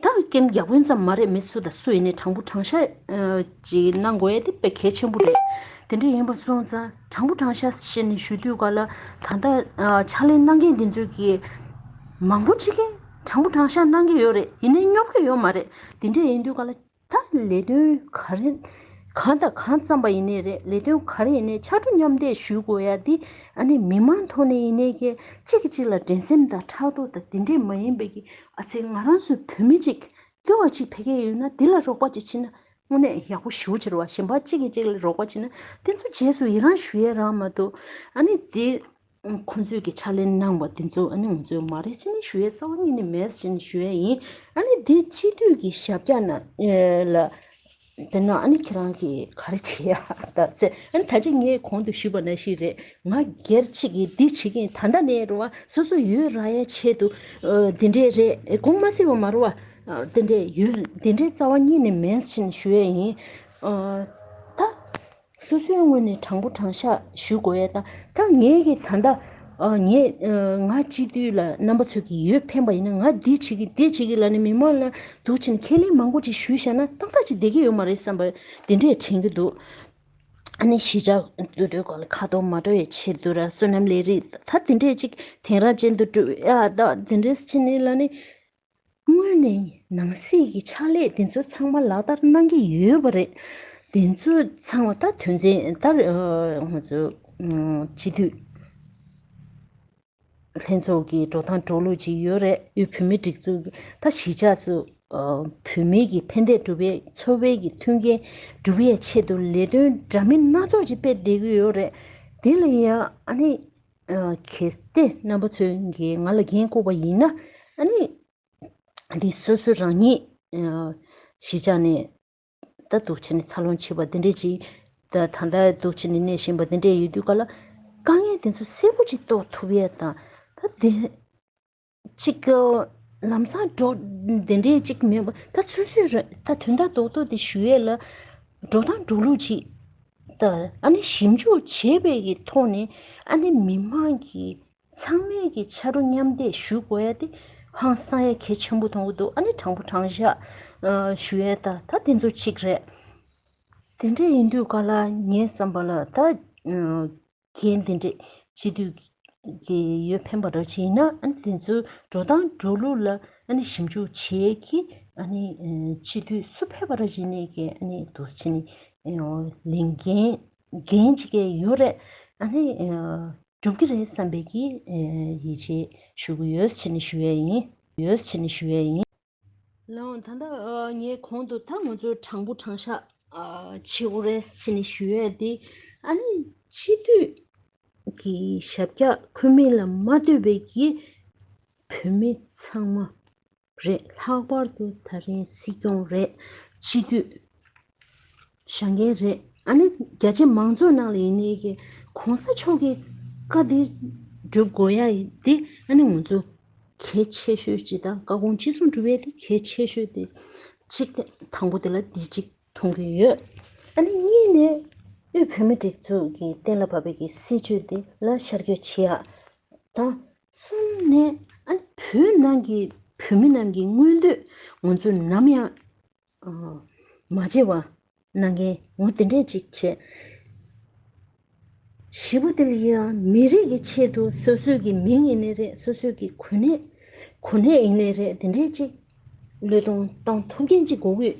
ད་ཀེམ་བརྒྱ་དཔོན་ཙམ་མ་རེད། མི་སུ་དང་སུ་ཡིན་ནའི་དྲང་པོ་དྲང་བཞག་ཨ། ཅིག་གནང་དགོས་ཡ་དེ་དཔེ་གལ་ཆེན་པོ་རེད། དེ་འདྲ་ཡིན་པ་སོང་ཙང་དྲང་པོ་དྲང་བཞག་བྱས་ནས་ཞུ་དུས་ག་ལ་ད་ལྟ་ཨ། ཕྱག་ལས་གནང་མཁན་འདི་ཚོས་ཀྱིས་མང་པོ་ཅིག་གིས་དྲང་པོ་དྲང་བཞག་གནང་གི་ཡོད་རེད། ཡིན་ནའི་སྙོབ་ཀྱི་ཡོད་མ་རེད། དེ་འདྲ་ཡིན་དུས་ག་ལ་ད་ལས་དོན་ག་རེ་གང་དང་གང་བརྩམས་པ་ཡིན་ནའི་རེད། ལས་དོན་ག་རེ་ཡིན་ནའི་ཕྱར་གྲུ་མཉམ་འདེགས་ཞུ་དགོས་ཡ་དེ་ཨ་ནི་མི་མང་ཐོག་ནས་ཡིན་ནའི་གི་གཅིག་གིས་གཅིག་ལ་འགྲན་སེམས་དང་ཕྲག་དོག་དང་དེ་འདྲས་མ་ཡིན་པའི་གི་ཨ་ཙི་ང་རང་ཚོའི་བོད་མི་གཅིག་སྐྱོ་བ་གཅིག་ཕ་གིར་ཡོད་ན་དེ་ལ་རོགས་པ་ཅིག་བྱེད་ན་དངོས་གནས་ཡག་པོ་ཞེ་པོ་ཅིག་རེད་བ། གཞན་པ་གཅིག་གིས་གཅིག་ལ་རོགས་པ་བྱེད་ན་དེ་ཚོ་རྗེས་སུ་ཡི་རང་ཞུ་ཡས་རང་མ་གཏོགས། ཨ་ནི་དེ་ཁོང་ཚོས་ཀྱི་ཕྱག་ལས་གནང་བ་དེ་ཚོ་ཨ་ནི་ང་ཚོས་མ་རེད་ཟེར་ནས་ཞུ་ཡས་རྩ་བ་ཉིད་ནས་མེད་ཟེར་ནས་ཞུ་ཡས་ཡིན། ཨ་ནི་དེ་སྤྱི་འཐུས་ཀྱི་ཞབས་བཀྱག་ན་ལ། དེ་ན་ཨ་ནི་ཁྱེད་རང་གིས་ག་རེ་བྱེད་ཡ་ད་ཚེ། ཨ་ནི་ད་ཅི་ངས་གོང་དུ་ཞུས་པ་ནང་བཞིན་རེད། ང་སྒེར་གཅིག་གིས་འདི་བྱེད་ཀྱིན་ད་ལྟ་ནས་རེད་བ། སོ་སོ་ཡོད་རག་ཡ་ཆེད་དུ་ཨ། འདི་འདྲས་རེད། གོང་མ་སྲིད་པ་མ་རེད་བ། ཨ། འདི་འདྲས་ཡོད། འདི་འདྲས་རྩ་བ་ཉིད་ནས་མེད་ཟེར་ནས་ཞུ་ཡས་ཡིན། ཨ། ད་སོ་སོའི་ངོས་ནས་དྲང་པོ་དྲང་བཞག་ཞུ་དགོས་ཡས་དང་། ད་ངས་ཀྱི་ད་ལྟ་ཨ། ངས་ཨ། ང་སྤྱི་འཐུས་ལ་རྣམ་པ་ཚོས་ཀྱི་ཡོད་ཕན་པ་ཡིན་ན་ང་འདི་བྱེད་ཀྱི་འདི་བྱེད་ཀྱི་ལབ་ནས་མི་མང་ལ་འདུག་བྱས་ནས་ཁས་ལེན་མང་པོ་ཅིག་ཞུས་བཞག་ན་ཏག་ཏག་ཅིག་བསྡད་ཀྱི་ཡོད་མ་རེད་བསམ་པ་དེ་འདྲས་དྲན་གྱི་འདུག་ཨ་ནི་གཞིས་ཆགས་འདུ་འདུའི་སྒང་ལ་ཁ་ཐོར་མ་འགྲོ་བའི་ཆེད་དུ་ར་སོ་ནམ་ལས་རིགས་ད་དེ་འདྲས་ཅིག་དེང་རབས་ཅན་དུ་འགྲོ་ཡ་ད་དེ་འདྲས་ཕྱིན་ནས་ལ་ནི་དངོས་གནས་ནང་སྲིད་ཀྱི་ཕྱག་ལས་དེ་ཚོ་ཚང་མ་ལག་བསྟར་གནང་གི་ཡོད་པ་རེད། དེ་ཚོ་ཚང་མ་ད་དོན་ཚན་ད་ང་ཚོ་སྤྱི་འཐུས། ལྷན་ཚོགས་ཀྱི་འགྲོ་སྟངས་འགྲོ་ལུགས་ཅིག་ཡོད་རེད། དབུས་བོད་མིའི་སྒྲིག་འཛུགས་ཀྱི་ད་གཞིས་ཆགས་སུ་ བོད་མི་གི་ཕན་བདེ་སྒྲུབ་པའི་འཚོ་བའི་གི་མཐུན་རྐྱེན་སྒྲུབ་པའི་ཆེད་དུ་ལས་དོན་འདྲ་མིན་སྣ་ཚོགས་ཅིག་སྤེལ་བསྡད་ཀྱི་ཡོད་རེད། དེ་ལ་ཡང་ཨ་ནི་གལ་ཏེ་རྣམ་པ་ཚོས་ཀྱིས་ང་ལ་འགན་བསྐུར་བ་ཡིན་ན། ཨ་ནི་འདི་སོ་སོ་རང་ཉིད་གཞིས་ཆགས་ནས་ད་འདུག་བྱས་ནས་འཚར་ལོངས་བྱེད་པ་འདི་འདྲས་ཅིག་ད་ད་ལྟ་འདུག་བྱས་ནས་གནས་བཞིན་པ་འདི་འདྲས་ཡོད་དུས་ག་ལ། དཀའ་ངལ་དེ་ཚོ་གསལ་པོ་ཅིག་རྟོགས་ཐུབ་ཡས་དང་། ད་དེ་ཅིག་ལམ་སང་འགྲོ་འདི་འདྲས་ཅིག་མེད་པ། ད་ཚོད་ཚོད་རེད། ད་དོན་དག་རྡོག་རྡོག་དེ་ཞུ་ཡས་ལ་འགྲོ་སྟངས་འགྲོ་ལུགས་ཅིག་ད་ཨ་ནི་ཞིབ་འཇུག་བྱས་པའི་གི་ཐོག་ནས། ཨ་ནི་མི་མང་གི་ཚང་མས་ཀྱི་ཕྱག་རོགས་མཉམ་འདེགས་ཞུ་དགོས་ཡ་དེ་ཧང་སང་ཡ་གལ་ཆེན་པོ་མཐོང་གི་འདུག་ཨ་ནི་དྲང་པོ་དྲང་བཞག་ཨ་ཞུ་ཡ་ད་ད་དེ་ཚོ་གཅིག་རེད། དེ་འདྲ་ཡིན་དུས་ག་ལ་ངའི་བསམ་པ་ལ་ད་ཨ་འགན་དེ་འདྲས་སྤྱི་འཐུས་ཀྱི་ཡོད་ཕན་པ་འདྲ་བྱས་ན། ཨ་ནི་དེ་ཚོའི་འགྲོ་སྟངས་འགྲོ་ལུགས་ལ་ཨ་ནི་ཞིབ་འཇུག་བྱེད་ཀྱི། ཨ་ནི་ཨ་སྤྱི་འཐུས་སུ་ཕེབས་པ་འདྲ་བྱས་ནས་ཀྱི་ཨ་ནི་འདུག་བྱས་ནས་ལས་འགན་འགན་ཅིག་ཡོད་རེད། ཨ་ནི་ཨ། སྒྲུབ་ཀྱི་རེད་བསམ་པའི་གི་ཡིད་ཆེས་ཞུ་གི་ཡོད་ཟེར་ནས་ཞུ་ཡས་ཡིན། ཡོད་ཟེར་ནས་ཞུ་ཡས་ཡིན། ལགས་འོང་། ད་ལྟ་ངས་གོང་དུ་ད་ང་ཚོ་དྲང་པོ་དྲང་བཞག་བྱེད་དགོས་རེད་ཟེར་ནས་ཞུ་ཡས་དེ། ཨ་ནི་སྤྱི་འཐུས་ཀྱི་ཞབས་བཀྱག་ཁུར་མིན་ལ་མ་ལྟོས་པའི་གི་བོད་མི་ཚང་མ་རེད། ལྷག་པར་དུ་ད་རིང་སྲིད་སྐྱོང་རེད། སྤྱི་འཐུས་བཞེངས་མཁན་རེད། ཨ་ནི་རྒྱ་ཆེ་མང་ཚོགས་ནང་ལ་ཡིན་ནའི་གི་གོང་ས་མཆོག་གི་བཀའ་འདི་སྒྲུབ་དགོས་ཡ་ཡི་དེ་ཨ་ནི་ང་ཚོ་གལ་ཆེ་ཤོས་ཅིག་དང་། བཀའ་དགོངས་ཅི་གསུང་སྒྲུབ་ཡ་དེ་གལ་ཆེ་ཤོས་དེ་གཅིག་དེ་དང་པོ་དེ་ལ་དེ་གཅིག་མཐོང་གི་ཡོད། ཨ་ནི་གཉིས་ནས་དབུས་བོད་མི་སྒྲིག་འཛུགས་ཀྱི་གཏན་ལ་ཕབ་པའི་གི་སྲིད་བྱུས་དེ་ལ་ཤར་བསྐྱོད་བྱེད་ཡ་དང་། གསུམ་ནས་ཨ་ནི་བོད་ནང་གི་བོད་མི་རྣམས་ཀྱི་མངོན་འདོད་ང་ཚོས་ནམ་ཡང་ཨ་མ་བརྗེད་པ་གནང་མཁན་འོ་དེ་འདྲས་ཅིག་བྱས། བཞི་པ་དེ་ལ་ཡང་མི་རིགས་ཀྱི་ཆེད་དུ་སོ་སོའི་གི་མིང་ཡིན་ནའི་རེད། སོ་སོའི་གི་གོ་གནས་གོ་གནས་ཡིན་ནའི་རེད། དེ་འདྲས་ཅིག་བློས་གཏོང་བཏང་ཐུབ་མཁན་ཅིག་དགོས་ཀྱི་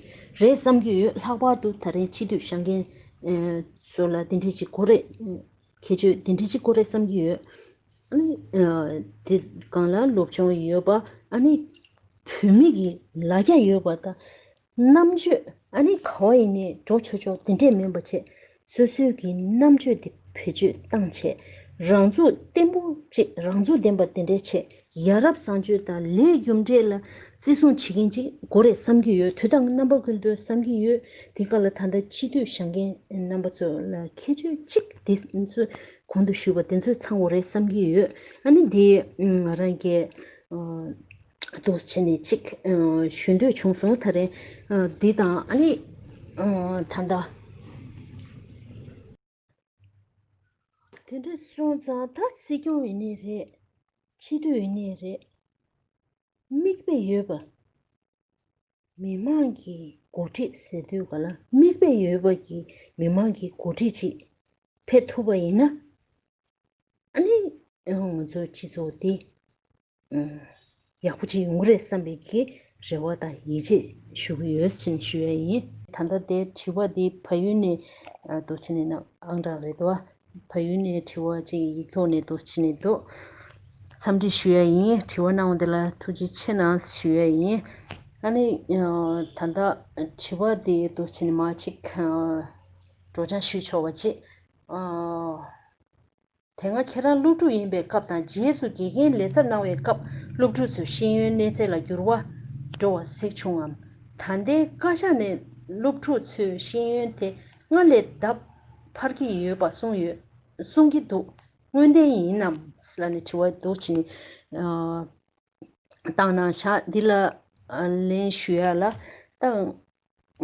རེད་བསམ་གྱི་ཡོད། ལྷག་པར་དུ་ད་རེས་སྤྱི་འཐུས་བཞེངས་མཁན་ཚོ་ལ་དེ་འདྲས་ཅིག་དགོས་རེད། ཁྱད་ཆོས་དེ་འདྲས་ཅིག་དགོས་རེད་བསམ་གྱི་ཡོད། ཨ་ནི་ཨ་དེ་སྒང་ལ་སློབ་སྦྱོང་ཡོད་པ། ཨ་ནི་བོད་མི་གི་ལ་རྒྱ་ཡོད་པ་དང་། རྣམ་དཔྱོད་ཨ་ནི་ག་བ་ཡིན་ནའི་འགྲོ་ཆོག་ཆོག་དེ་འདྲས་མིན་པ་བྱས། སོ་སོའི་གི་རྣམ་དཔྱོད་དེ་བེད་སྤྱོད་བཏང་བྱས། རང་ཚུགས་བརྟན་པོ་ཅིག་རང་ཚུགས་ལྡན་པ་དེ་འདྲས་བྱས། ཡ་རབས་བཟང་སྤྱོད་དང་ལས་རྒྱུ་འབྲས་ལ་བརྩི་སྲུང་བྱེད་མཁན་ཅིག་དགོས་རེད་བསམ་གྱི་ཡོད། དུས་དང་རྣམ་པ་ཀུན་ཏུ་བསམ་གྱི་ཡོད། དེ་ག་ལ་ད་ལྟ་སྤྱི་འཐུས་བཞེངས་མཁན་རྣམ་པ་ཚོ་ལ་ཁྱད་ཆོས་གཅིག་དེ་ཚོ་གོང་དུ་ཞུས་པ་དེ་ཚོས་ཚང་དགོས་རེད་བསམ་གྱི་ཡོད། ཨ་ནི་དེ་ང་རང་གིས་ཨ་འདུག་བྱས་ནས་ཅིག་ཨ་ཞུ་འདོད་བྱུང་སོང་། ད་རེས་ཨ་འདི་དང་། ཨ་ནི་ཨ་ད་ལྟ་དེ་འདྲ་སོང་ཙང་ད་སྲིད་སྐྱོང་ཡིན་ནའི་རེད། སྤྱི་འཐུས་ཡིན་ནའི་རེད། མིག་དཔེ་ཡོད་པ། མི་མང་གི་འགོ་ཁྲིད་ཟེར་དུས་ག་ལ་མིག་དཔེ་ཡོད་པ་གི་མི་མང་གི་འགོ་ཁྲིད་ཅིག་ཕེབས་ཐུབ་པ་ཡིན་ན། ཨ་ནི་ང་ཚོའི་སྤྱི་ཚོགས་འདི་ཡག་པོ་ཅིག་ཡོང་གི་རེད་བསམ་པའི་གི་རེ་བ་དང་ཡིད་ཆེས་ཞུ་གི་ཡོད་ཟེར་ནས་ཞུ་ཡ་ཡིན། ད་ལྟ་དེ་དྲི་བ་འདི་ཕ་ཡུལ་ནས་འདུག་བྱས་ནས་ནང་ཨང་གྲངས་རེད་དོ། ཕ་ཡུལ་ནས་དྲི་བ་ཅིག་ཡིག་ཐོག་ནས་འདུག་བྱས་ནས་འདུག་འཚམས་འདྲི་ཞུ་ཡ་ཡིན། དྲི་བ་གནང་བ་འདི་ལ་ཐུགས་རྗེ་ཆེ་གནང་ཞུ་ཡ་ཡིན། ཨ་ནི་ད་ལྟ་དྲི་བ་འདི་འདུག་བྱས་ནས་མ་ཅིག་སྒྲོག་སྦྱང་ཞུས་ཆོག་པ་ཅིག་དེ་སྔ་ཁྱེད་རང་སློབ་ཕྲུག་ཡིན་པའི་སྐབས་དང་། རྗེས་སུ་དགེ་རྒན་ལས་ཚབ་གནང་བའི་སྐབས། སློབ་ཕྲུག་ཚོའི་ཤེས་ཡོན་གནས་ཚད་ལ་འགྱུར་བ་འགྲོ་བ་གཟིགས་བྱུང་ངམ། ད་ལྟའི་བཀའ་ཤག་ནས་སློབ་ཕྲུག་ཚོའི་ཤེས་ཡོན་དེ་སྔར་ལས་ལྡབ་འཕར་གྱི་ཡོད་པ་གསུངས་ཡོད། གསུང་གི་འདུག་དངོས་བདེན་ཡིན་ནམ་ལབ་ནས་དྲི་བ་འདུག་བྱས་ནས་བཏང་གནང་བཞག་འདི་ལ་ལན་ཞུ་ཡ་ལ། ད་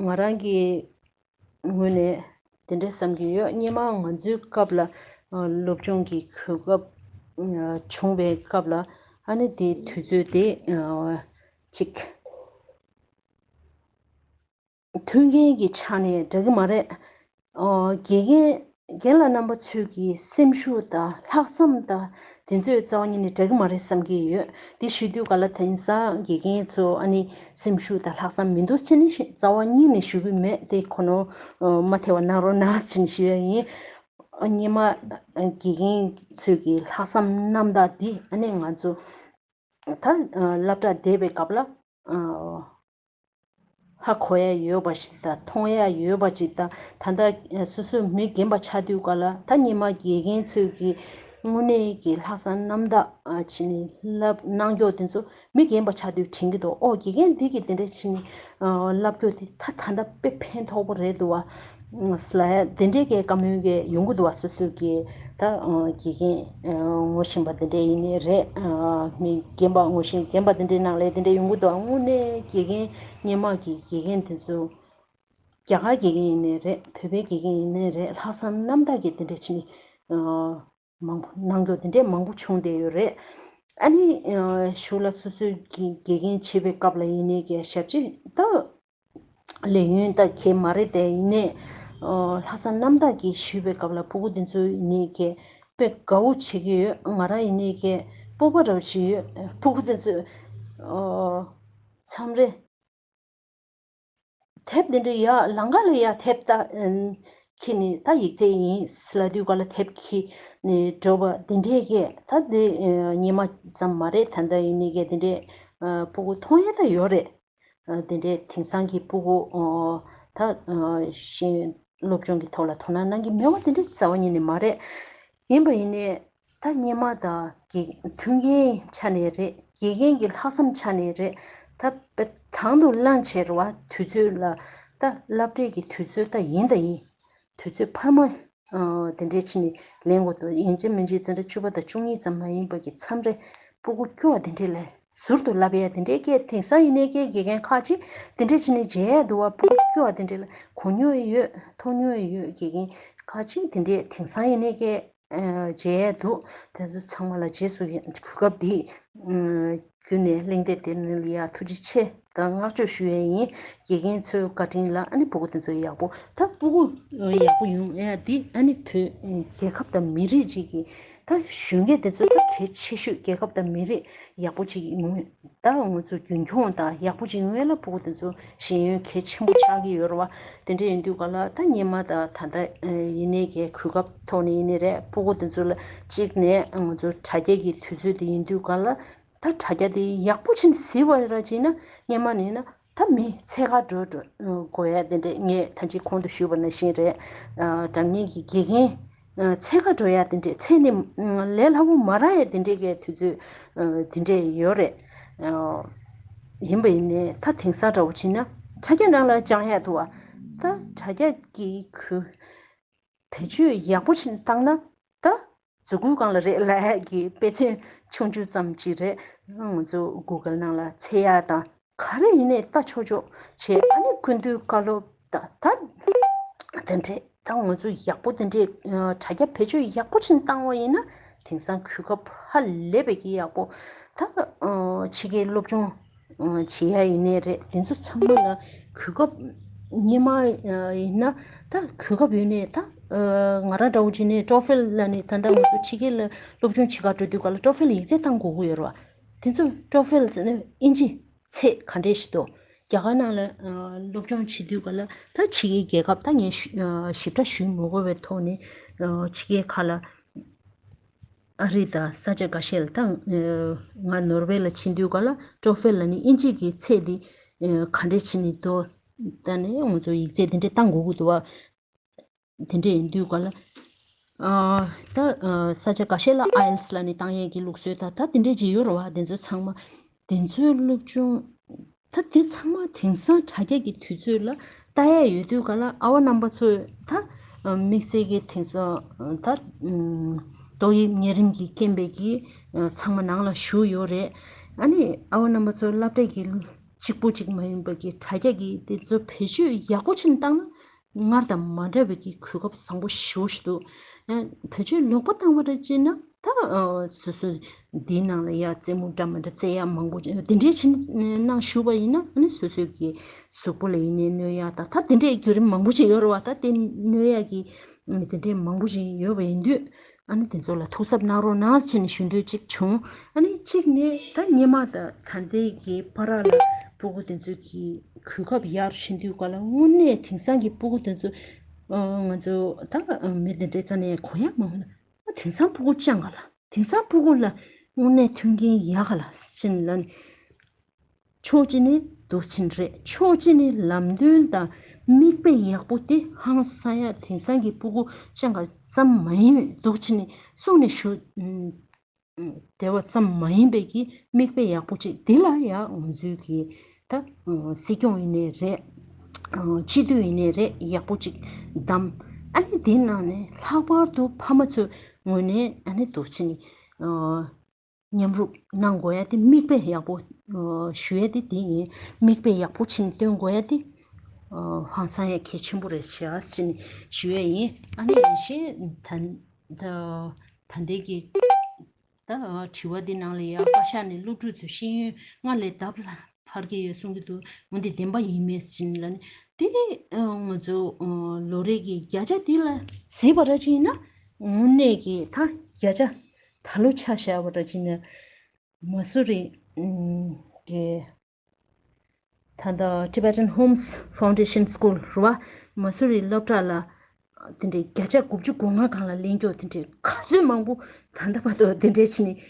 ང་རང་གི་ངོས་ནས་དེ་འདྲ་བསམ་གྱི་ཡོད། སྔོན་མ་ང་ཚོའི་སྐབས་ལ་སློབ་སྦྱོང་གི་གོ་སྐབས་བྱུང་བའི་སྐབས་ལ། ཨ་ནི་དེའི་དུས་ཚོད་དེ་ཅིག་མཐུན་རྐྱེན་གྱི་ཆ་ནས་འདྲ་གི་མ་རེད། ཨོ། དགེ་རྒན་རྒན་ལགས་རྣམ་པ་ཚོས་ཀྱི་སེམས་ཤུགས་དང་ལྷག་བསམ་དང་དེ་ཚོས་རྩ་བ་ཉིད་ནས་འདྲ་གི་མ་རེད་བསམ་གྱི་ཡོད། དེ་ཞུ་དུས་ག་ལ་དེང་སང་དགེ་རྒན་ཚོ་ཨ་ནི་སེམས་ཤུགས་དང་ལྷག་བསམ་མི་འདུག་ཅེས་ནི་རྩ་བ་ཉིད་ནས་ཞུ་གི་མེད། དེ་ཁོ་ནོ་མ་ཐེ་བ་གནང་རོགས་གནང་ཅེས་ཞུ་ཡ་ཡིན། སྔོན་མ་དགེ་རྒན་ཚོས་ཀྱི་ལྷག་བསམ་རྣམ་དག་འདི་ཨ་ནི་ང་ཚོ་ད་སློབ་གྲྭ་བསྡད་པའི་སྐབས་ལ། ཧ་གོ་ཡ་ཡོད་པ་ཞིག་དང་མཐོང་ཡ་ཡོད་པ་ཅིག་དང་། ད་ལྟ་སོ་སོའི་མི་རྒན་པ་ཆགས་དུས་ག་ལ་ད་སྔོན་མ་དགེ་རྒན་ཚོས་ཀྱི་དངོས་གནས་ཀྱི་ལྷག་བསམ་རྣམ་དག་བྱས་ནས་བསླབ་གནང་རྒྱུ་དེ་ཚོ་མི་རྒན་པ་ཆགས་དུས་དྲན་གྱི་འདུག་ཨོ་དགེ་རྒན་འདི་གིས་དེ་འདྲ་བྱས་ནས་བསླབ་རྒྱུ་དེ་ད་ད་ལྟ་དཔེ་ཕན་ཐོགས་པོ་རེད་འདུག་བ། ལ་དེ་འདྲའི་གི་བཀའ་མོལ་གི་ཡོང་གི་འདུག་བ། སོ་སོའི་གི་ད་དགེ་རྒན་ངོ་ཤེས་པ་དེ་འདྲ་ཡིན་ནའི་རེད། མི་རྒན་པ་ངོ་ཤེས་རྒན་པ་དེ་འདྲའི་ནང་ལ་དེ་འདྲ་ཡོང་གི་འདུག་དངོས་གནས་དགེ་རྒན་སྔོན་མ་གི་དགེ་རྒན་དེ་ཚོ་རྒྱ་གར་དགེ་རྒན་ཡིན་ནའི་རེད། བོད་པའི་དགེ་རྒན་ཡིན་ནའི་རེད། ལྷག་བསམ་རྣམ་དག་གི་དེ་འདྲ་བྱས་ནས་མང་པོ་གནང་རྒྱུ་དེ་འདྲའི་མང་པོ་བྱུང་བསྡད་ཡོད་རེད། ཨ་ནི་གཞུག་ལ་སོ་སོའི་གི་དགེ་རྒན་བྱེད་པའི་སྐབས་ལ་ཡིན་ནའི་གི་ཞབས་ཕྱི་ད་ལས་ཡུན་ད་གས་མ་རེད་དེ། ཡིན་ནའི་ལྷག་བསམ་རྣམ་དག་གིས་ཞུས་པའི་སྐབས་ལ་སྤུ་གུ་དེ་ཚོ་ཡིན་ནའི་གས་དཔེ་དགའ་བོ་བྱེད་ཀྱི་ཡོད། ང་རང་ཡིན་ནའི་གས་སྤོབས་པ་རབ་ཞིག་ཡོད། སྤུ་གུ་དེ་ཚོས་མཚམས་རེ་དེབ་འདི་འདྲ་ཡ་ལམ་ཁ་ལ་ཡ་དེབ་ད་ཨམ་ཁྱེར་ནས་ད་ཡིག་ཚད་ཡིན་ལབ་དུས་ག་ལ་དེབ་ཁྱེར་ནས་འགྲོ་བ་འདི་འདྲས་ཀྱི་ད་འདི་ཨ་སྔོན་མ་ཙམ་མ་རེད། ད་ལྟ་ཡིན་ནའི་གི་འདི་འདྲས་ཨ་སྤུ་གུ་མཐོང་ཡ་ད་ཡོད་རེད། ཨ་འདི་འདྲས་དེང་སང་གི་སྤུ་གུ་ཨ་ད་ཨ་ཤེས་ཡོན་སློབ་སྦྱོང་གི་ཐོག་ལ་དོ་སྣང་གནང་གི་མེད་པ་དེ་འདྲས་རྩ་བ་ཉིད་ནས་མ་རེད། ཡིན་པ་ཡིན་ནའི་ད་སྔོན་མ་ད་དགེ་མཐུན་རྐྱེན་ཆ་ནས་རེད། དགེ་རྒན་གྱི་ལྷག་བསམ་ཆ་ནས་རེད། ད་དཔེ་དང་དུ་བླངས་བྱས་རེད་བ། དུས་ཚོད་ལ་ད་སློབ་གྲྭའི་གི་དུས་ཚོད་ད་ཡིན་ད་ཡིན། དུས་ཚོད་འཕར་མ་ཨ་དེ་འདྲས་ཕྱིན་ནས་ལེན་དགོས་འདུག་ཡིན་གཅིག་མིན་གཅིག་འཛིན་གྲྭ་བཅུ་པ་དང་བཅུ་གཉིས་ཙམ་མ་ཡིན་པ་གི་མཚམས་རེ་སྤུ་གུ་སྐྱོ་བ་དེ་འདྲས་ལ་ཟུར་དུ་ལབ་ཡ་དེ་འདྲས་སྐད། དེང་སང་ཡིན་ནའི་སྐད་དགེ་རྒན་ཁག་ཅིག་དེ་འདྲས་ཕྱིན་ནས་མཇལ་ཡ་འདུག་བ། སྤུ་གུ་སྐྱོ་བ་དེ་འདྲས་ལ་གོ་མྱོང་ཡོད། མཐོང་མྱོང་ཡོད། དགེ་རྒན་ཁག་ཅིག་དེ་འདྲས་དེང་སང་ཡིན་ནའི་སྐད་མཇལ་ཡ་འདུག་དེ་ཚོ་ཚང་མ་ལ་རྗེས་སུ་ཡི་གུས་སྐབས་འདི་བརྒྱུད་ནས་གླེང་སྟེགས་དེ་ནི་ལ་ཡ་ཐུགས་རྗེ་ཆེ་དང་བསྔགས་བརྗོད་ཞུ་ཡས་ཡིན། དགེ་རྒན་ཚོའི་བཀའ་དྲིན་ལ་ཨ་ནི་སྤུ་གུ་དེ་ཚོ་ཡག་པོ་ད་སྤུ་གུ་ཡག་པོ་ཡོང་ཡ་འདི་ཨ་ནི་བོད་རྒྱལ་ཁབ་དང་མི་རིགས་གཅིག་གི་ད་གཞོན་སྐྱེས་དེ་ཚོ་ད་གལ་ཆེ་ཤོས། རྒྱལ་ཁབ་དང་མི་རིགས་ཡག་པོ་གཅིག་ཡོང་ད་ང་ཚོ་རྒྱུན་འཁྱོངས་དང་ཡག་པོ་གཅིག་ཡོང་ཡ་ལ་སྤུ་གུ་དེ་ཚོ་ཤེས་ཡོན་གལ་ཆེན་པོ་ཆགས་ཀྱི་ཡོད་རེད་བ། དེ་འདྲ་ཡིན་དུས་ག་ལ་ད་སྔོན་མ་ད་ད་ལྟ་ཡིན་ནའི་གའི་གོ་སྐབས་ཐོག་ནས་ཡིན་ནའི་རེད། སྤུ་གུ་དེ་ཚོ་ལ་གཅིག་ནས་ང་ཚོ་དྲ་རྒྱ་གི་དུས་ཚོད་དེ་ཡིན་དུས་ག་ལ་ད་དྲ་རྒྱ་དེ་ཡག་པོ་ཕྱིན་གཟིགས་པ་ར་བྱས་ན་སྔོན་མ་ནས་ན་ད་མི་འཚོལ་ག་འགྲོ་འགྲོ་དགོས་ཡ་དེ་འདྲས་ངས་ད་ཅི་གོང་དུ་ཞུས་པ་ནང་བཞིན་རེད། སྒྲ་སྙན་གྱི་དགེ་རྒན་འཚོལ་ག་འགྲོ་ཡ་དེ་འདྲས་འཚོལ་ནས་ལས་སླ་པོ་མ་རག་ཡ་དེ་འདྲས་ཀྱི་དུས་ཚོད་དེ་འདྲས་ཡོད་རེད། ཡིན་པ་ཡིན་ནའི་ད་དེང་སང་འདྲ་བོ་བྱས་ན་དྲ་རྒྱ་ནང་ལ་སྦྱང་ཡ་འདུག་བ། ད་དྲ་རྒྱ་གི་གུ་བེད་སྤྱོད་ཡག་པོ་ཕྱིན་བཏང་ན་ད་མཛུབ་གུའི་སྒང་ལ་རེད་ལབ་ཡ་གི་དཔེ་མཚོན་ཆུང་ཆུང་ཙམ་ཅིག་རེད། ང་ཚོ་གུ་གལ་ནང་ལ་འཚོལ་ཡ་དང་ག་རེ་ཡིན་ནའི་ལྟ་ཆོག་ཆོག་བྱས། ཨ་ནི་སྐུ་མདུན་བཀའ་སློབ་ད་ད་དེ་འདྲས་ད་ང་ཚོ་ཡག་པོ་དེ་འདྲས་དྲ་རྒྱ་བེད་སྤྱོད་ཡག་པོ་ཕྱིན་བཏང་བ་ཡིན་ན་དེང་སང་གོ་སྐབས་ཧ་ལས་པའི་གི་ཡག་པོ། ད་ཕྱི་རྒྱལ་སློབ་སྦྱོང་བྱེད་ཡ་ཡིན་ནའི་རེད། དེ་ཚོ་ཚང་མ་ལ་གོ་སྐབས་སྔོན་མ་ཡིན་ན་ད་གོ་སྐབས་ཡོད་ནའི་ད་ང་རང་འདྲ་བོ་བྱས་ནའི་ཊོ་ཧྥེལ་ལབ་ནས་ད་ལྟ་ང་ཚོ་ཕྱི་རྒྱལ་ལ་སློབ་སྦྱོང་བྱེད་ག་འགྲོ་དུས་ག་ལ་ཊོ་ཧྥེལ་ཡིག་ཚད་བཏང་དགོས་ཀྱི་ཡོད་རེད་བ། དེ་ཚོ་ཊོ་ཧྥེལ་ཟེར་ན་དབྱིན་ཇི་ཚད་ག་འདྲས་ཞིག་འདུག་རྒྱ་གར་ནང་ལ་སློབ་སྦྱོང་བྱེད་དུས་ག་ལ་ད་ཕྱི་རྒྱལ་རྒྱལ་ཁབ་ད་ངས་ཞིབ་ཕྲ་ཞུ་མི་དགོས་པའི་ཐོག་ནས་ཕྱི་རྒྱལ་ཁག་ལ་ཨ་རི་དང་ས་ཆ་འགའ་ཤས་ལ་ད་ང་ནོར་ཝེ་ལ་ཕྱིན་དུས་ག་ལ་ཊོ་ཧྥེལ་ལབ་ནི་དབྱིན་ཇི་གི་ཚད་འདི་ག་འདྲས་ཕྱིན་ནི་འདུག་ད་ནི་ང་ཚོ་ཡིག་ཚད་འདི་འདྲས་བཏང་དགོས་ཀྱི་འདུག་བ། དེ་འདྲས་ཡིན་དུས་ག་ལ་ད་ས་ཆ་འགའ་ཤས་ལ་ཨའི་ཨེལ་ཊི་ཨེས་ལབ་ནི་བཏང་ཡས་ཀྱི་ལུགས་སྲོལ་ད་ད་དེ་འདྲས་ཅིག་ཡོད་རེད་བ། དེ་ཚོ་ཚང་མ་དེ་ཚོའི་སློབ་སྦྱོང་ད་དེ་ཚང་མ་དེང་སང་དྲ་རྒྱ་གི་དུས་ཚོད་ལ་ལྟ་ཡ་ཡོད་དུས་ག་ལ་ཨ་བ་རྣམ་པ་ཚོས་ད་དམིགས་བསལ་གྱི་དེང་སང་ད་ཏོག་དབྱིབས་གཉན་རིམས་ཀྱི་རྐྱེན་པས་ཀྱི་ཚང་མ་ནང་ལ་བཞུགས་ཡོད་རེད། ཨ་ནི་ཨ་བ་རྣམ་པ་ཚོ་སློབ་གྲྭ་གི་གཅིག་པོ་གཅིག་མ་ཡིན་པ་གི་དྲ་རྒྱ་གི་དེ་ཚོ་བེད་སྤྱོད་ཡག་པོ་ཕྱིན་བཏང་ན། སྔར་དང་མ་འདྲ་བའི་གི་གོ་སྐབས་བཟང་པོ་ཞེ་པོ་ཞིག་འདུག་ཡང་བེད་སྤྱོད་ལོག་པ་བཏང་བ་འདྲ་བྱས་ན་ད་ཨ་སོ་སོ་འདིའི་ནང་ལ་ཡ་རྩེད་མོ་འདྲ་མི་འདྲ་རྩེ་ཡ་མང་པོ་འདི་འདྲའི་ཕྱིན་གནང་ཞུས་པ་ཡིན་ན་ཨ་ནི་སོ་སོའི་གི་གཟུགས་པོ་ལ་ཡིན་ནའི་གནོད་ཡ་ད་ད་དེ་འདྲའི་བརྒྱུད་རིམ་མང་པོ་ཞིག་ཡོད་རེད་བ། ད་དེ་གནོད་ཡ་གི་དེ་འདྲའི་མང་པོ་ཞིག་ཡོད་པ་ཡིན་དུས། ཨ་ནི་དེ་ཚོ་ལ་ཐུགས་གཟབ་གནང་རོགས་གནང་ཟེར་ནས་ཞུ་འདོད་ཅིག་བྱུང་། ཨ་ནི་གཅིག་ནས་ད་སྔོན་མ་ད་ད་ལྟའི་གི་བར་ལ་སྤུ་གུ་དེ་ཚོ་གི་གོ་སྐབས་ཡར་ཕྱིན་དུས་ག་ལ་དངོས་གནས་དེང་སང་གི་སྤུ་གུ་དེ་ཚོ་ང་ཚོ་ད་མི་དེ་འདྲའི་རྩ་ནས་གོ་ཡ་མ་འོང་ན་ཨ་དེང་སང་སྤུ་གུ་སྤྱང་ག་ལ་དེང་སང་སྤུ་གུ་ལ་དངོས་གནས་མཐུན་རྐྱེན་ཡག་ག་ལ་ཟེར་ནས་ལ་ནི། ཕྱོགས་གཅིག་ནས་འདུག་ཕྱིན་རེད། ཕྱོགས་གཅིག་ནས་ལམ་སྟོན་དང་མིག་དཔེ་ཡག་པོ་དེ་ཧང་སང་ཡ་དེང་སང་གི་སྤུ་གུ་སྤྱང་ཀ་ཙམ་མ་ཡིན་པའི་འདུག་ཕྱིན་ནས་གསུངས་ནས་ཞུ། ཨ་དེ་བ་ཙམ་མ་ཡིན་པའི་གི་མིག་དཔེ་ཡག་པོ་ཅིག་འདི་ལ་ཡ་ང་ཚོའི་གི་ད་ཨ་སྲིད་སྐྱོང་ཡིན་ནའི་རེད། ཨ་སྤྱི་འཐུས་ཡིན་ནའི་རེད། ཡག་པོ་ཅིག་བདམས། ཨ་ནི་དེའི་ནང་ནས་ལྷག་པར་དུ་ཕ་མ་ཚོའི་ངོས་ནས་ཨ་ནི་འདུག་ཕྱིན་ནས་ཨ་མཉམ་རུབ་གནང་དགོས་ཡ་དེ་མིག་དཔེ་ཡག་པོ་ཨ་ཞུ་ཡ་དེ་དེ་ཡིན། མིག་དཔེ་ཡག་པོ་ཕྱིན་སྟོན་དགོས་ཡ་དེ་ཨ་ཧང་སང་ཡ་གལ་ཆེན་པོ་རེད་ཤག་ཅེས་ནས་ཞུ་ཡ་ཡིན། ཨ་ནི་ཡིན་ཞེས་ད་ད་ད་ལྟའི་གི་ད་དྲི་བ་འདི་ནང་ལ་ཡ་བཀའ་ཤག་ནས་སློབ་ཕྲུག་ཚོའི་ཤེས་ཡོན་སྔར་ལས་ལྡབ་ལ་འཕར་གྱི་ཡོད་གསུང་གི་འདུག་འོན་ཏེ་བདེན་པ་ཡིན་མེད་ཟེར་ལ་ནི་དེ་ང་ཚོ་ལོ་རེ་གི་བརྒྱ་ཆ་འདི་ལ་གཟིགས་པ་ར་ཅིག་ཡིན་ན་དངོས་གནས་ཀྱི་ད་བརྒྱ་ཆ་ད་ལོ་ཆ་བཞག་པ་ར་ཅིག་ཡིན་ན་མ་སུ་རི་གི་ད་ལྟ་Tibetan Homes Foundation School རུ་བ་མ་སུ་རི་སློབ་གྲྭ་ལ་དེ་འདྲའི་བརྒྱ་ཆ་དགུ་བཅུ་གོ་ལྔ་སྒང་ལ་ལེན་རྒྱུ་དེ་འདྲའི་ག་ཚོད་མང་པོ་ད་ལྟ་བར་དུ་དེ་འདྲའི་ཕྱིན་ནས་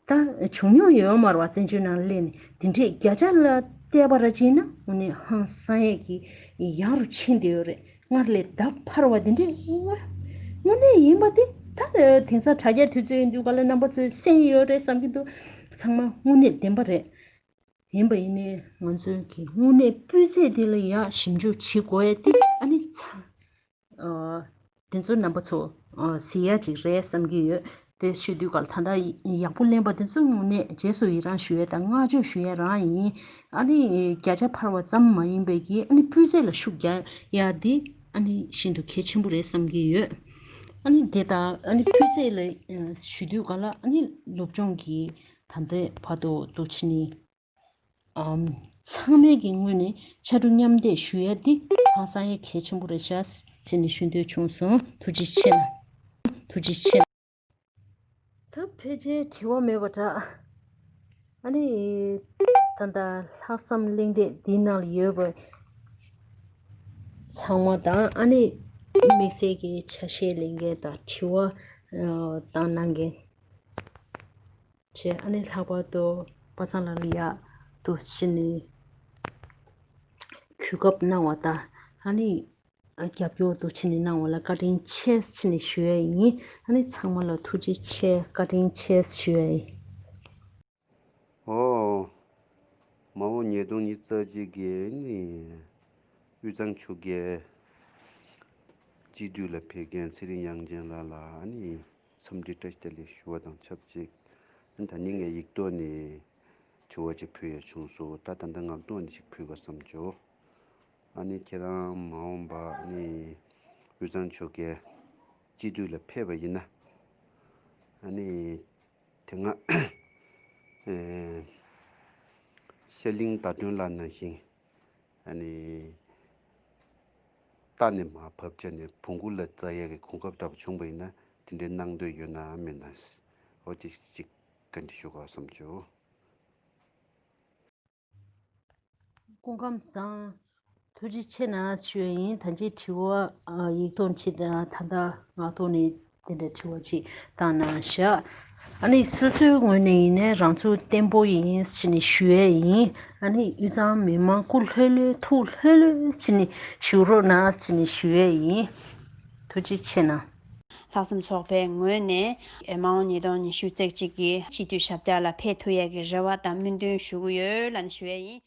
ད་བྱུང་མྱོང་ཡོད་མ་རེད་བ། བཙན་བྱོལ་ནང་སླེབས་ནས་དེ་འདྲའི་བརྒྱ་ཆ་ལ་བལྟས་པ་ར་ཅིག་ཡིན་ན་དངོས་གནས་ཧང་སང་ཡས་ཀྱི་ཡག་རུ་ཕྱིན་བསྡད་ཡོད་རེད། སྔར་ལས་ལྡབ་འཕར་བ་དེ་འདྲའི་དངོས་གནས་ཡིན་པ་དེ་ད་དེང་སང་དྲ་རྒྱ་དུས་ཚོད་ཡིན་དུས་ག་ལ་རྣམ་པ་ཚོས་གསན་ཡོད་རེད་བསམ་གྱི་འདུག་ཚང་མ་དངོས་གནས་བདེན་པ་རེད། ཡིན་པ་ཡིན་ནའི་ང་ཚོའི་གི་དངོས་གནས་སྤུས་ཚད་དེ་ལ་ཡག་ཞིབ་འཇུག་བྱེད་དགོས་ཡ་དེ་ཨ་ནི་ཚ་ཨ་དེ་ཚོ་རྣམ་པ་ཚོ་ཨ་གཟིགས་ཡ་ཅིག་རེད་བསམ་གྱི་ཡོད། དེ་ཞུ་དུས་ག་ལ་ད་ལྟ་ཡག་པོ་ལེན་པ་དེ་ཚོ་དངོས་གནས་རྗེས་སུ་ཡི་རང་ཞུ་ཡ་དང་བསྔགས་བརྗོད་ཞུ་ཡ་རང་ཡིན། ཨ་ནི་བརྒྱ་ཆ་འཕར་བ་ཙམ་མ་ཡིན་པའི་གི་ཨ་ནི་སྤུས་ཚད་ལ་ཤུགས་རྒྱག་ཡ་དེ་ཨ་ནི་ཤིན་ཏུ་གལ་ཆེན་པོ་རེད་བསམ་གྱི་ཡོད། ཨ་ནི་དེ་དང་ཨ་ནི་སྤུས་ཚད་ལ་ཞུ་དུས་ག་ལ་ཨ་ནི་སློབ་སྦྱོང་གི་ད་ལྟའི་བར་དུ་འདུག་ཕྱིན་ནས། ཨམ། ཚང་མས་ཀྱི་ངོས་ནས་ཕྱར་གྲུ་མཉམ་འདེགས་ཞུ་ཡ་འདི་ཧང་སང་ཡ་གལ་ཆེན་པོ་རེད་ཤག་ཅེས་ནས་ཞུ་འདོད་བྱུང་སོང་། ཐུགས་རྗེ་ཆེ་གནང་། ཐུགས་རྗེ་ཆེ་གནང་། ད་ཕལ་ཆེར་དྲི་བ་མེད་པ་འདྲ། ཨ་ནི་ད་ལྟ་ལྷག་བསམ་གླེང་སྟེགས་འདིའི་ནང་ལ་ཡོད་པ་ཚང་མ་དང་ཨ་ནི་དམིགས་བསལ་གྱི་ཆ་ཤས་ལེན་མཁན་དང་དྲི་བ་བཏང་གནང་མཁན། བྱས་ཨ་ནི་ལྷག་པར་དུ་པ་སངས་ལགས་ལ་ཡག་ཏུ་ཕྱིན་ནས་གོ་སྐབས་གནང་བ་དང་ཨ་ནི་རྒྱབ་སྐྱོར་དུ་ཕྱིན་ནས་གནང་བ་ལ་བཀའ་དྲིན་ཆེ་ཕྱིན་ནས་ཞུ་ཡ་ཡིན། ཨ་ནི་ཚང་མ་ལ་ཐུགས་རྗེ་ཆེ་བཀའ་དྲིན་ཆེ་ཞུ་ཡ་ཡིན། ཨོ། མ་འོངས་ཉིས་སྟོང་ཉི་ཤུ་རྩ་གཅིག་གི་ནི་དབུས་གཙང་ཆོལ་ཁའི་སྤྱི་འཐུས་ལ་ཕེབས་མཁན་ཚེ་རིང་དབྱངས་ཅན་ལགས་ལ་ཨ་ནི་འཚམས་འདྲི་བཀྲ་ཤིས་བདེ་ལེགས་ཞུ་བ་དང་ཆབས་ཅིག་ཨ་ནི་ད་ནི་ངས་ཡིག་ཐོག་ནས་དྲི་བ་ཅིག་ཕུལ་ཡ་བྱུང་སོང་། ད་ད་ལྟ་ངག་ཐོག་ནས་ཅིག་ཕུལ་དགོས་བསམ་བྱུང་། ཨ་ནི་ཁྱེད་རང་མ་འོངས་པ་ཨ་ནི་དབུས་གཙང་ཆོལ་ཁའི་སྤྱི་འཐུས་ལ་ཕེབས་པ་ཡིན་ན་ཨ་ནི་དེ་སྔ་ཨེ་ཤར་གླིང་ཟླ་སྒྲོན་ལགས་ནང་བཞིན་ཨ་ནི་རྟ་ནས་མར་བབས་བྱས་ནས་བོང་གུ་ལ་འཛེག་ཡས་ཀྱི་གོ་སྐབས་འདྲ་པོ་བྱུང་པ་ཡིན་ན་དེ་འདྲའི་གནང་འདོད་ཡོད་ན་མེད་ན། འོ་དེ་ཅིག་བཀའ་འདྲི་ཞུ་དགོས་བསམ་བྱུང་། སྐུ་ཁམས་བཟང་། ཐུགས་རྗེ་ཆེ་གནང་ཞུ་ཡ་ཡིན། ད་ཅིག་དྲི་བ་ཨ་ཡིག་ཐོག་ཅིག་དང་ད་ལྟ་ངག་ཐོག་ནས་དེ་འདྲ་དྲི་བ་ཅིག་བཏང་གནང་ཤག་ཨ་ནི་སོ་སོའི་ངོས་ནས་ཡིན་ནའི་རང་ཚུགས་བརྟན་པོ་ཡིན་ཞེས་ནས་ཞུ་ཡ་ཡིན། ཨ་ནི་དབུས་གཙང་མི་མང་སྐུ་ལྷོད་ལྷོད་ཐུགས་ལྷོད་ལྷོད་ཞེས་ནས་བཞུགས་རོགས་གནང་ཞེས་ནས་ཞུ་ཡ་ཡིན། ཐུགས་རྗེ་ཆེ་གནང་། ལྷག་བསམ་ཚོགས་པའི་ངོས་ནས་མ་འོངས་ཉིས་སྟོང་ཉི་ཤུ་རྩ་གཅིག་གི་སྤྱི་འཐུས་ཞབས་བཀྱག་ལ་ཕེབས་ཐུབ་ཡས་ཀྱི་རེ་བ་དང་སྨོན་འདུན་ཞུ་གི་ཡོད་ལབ་ནས་ཞུ་ཡས་ཡིན།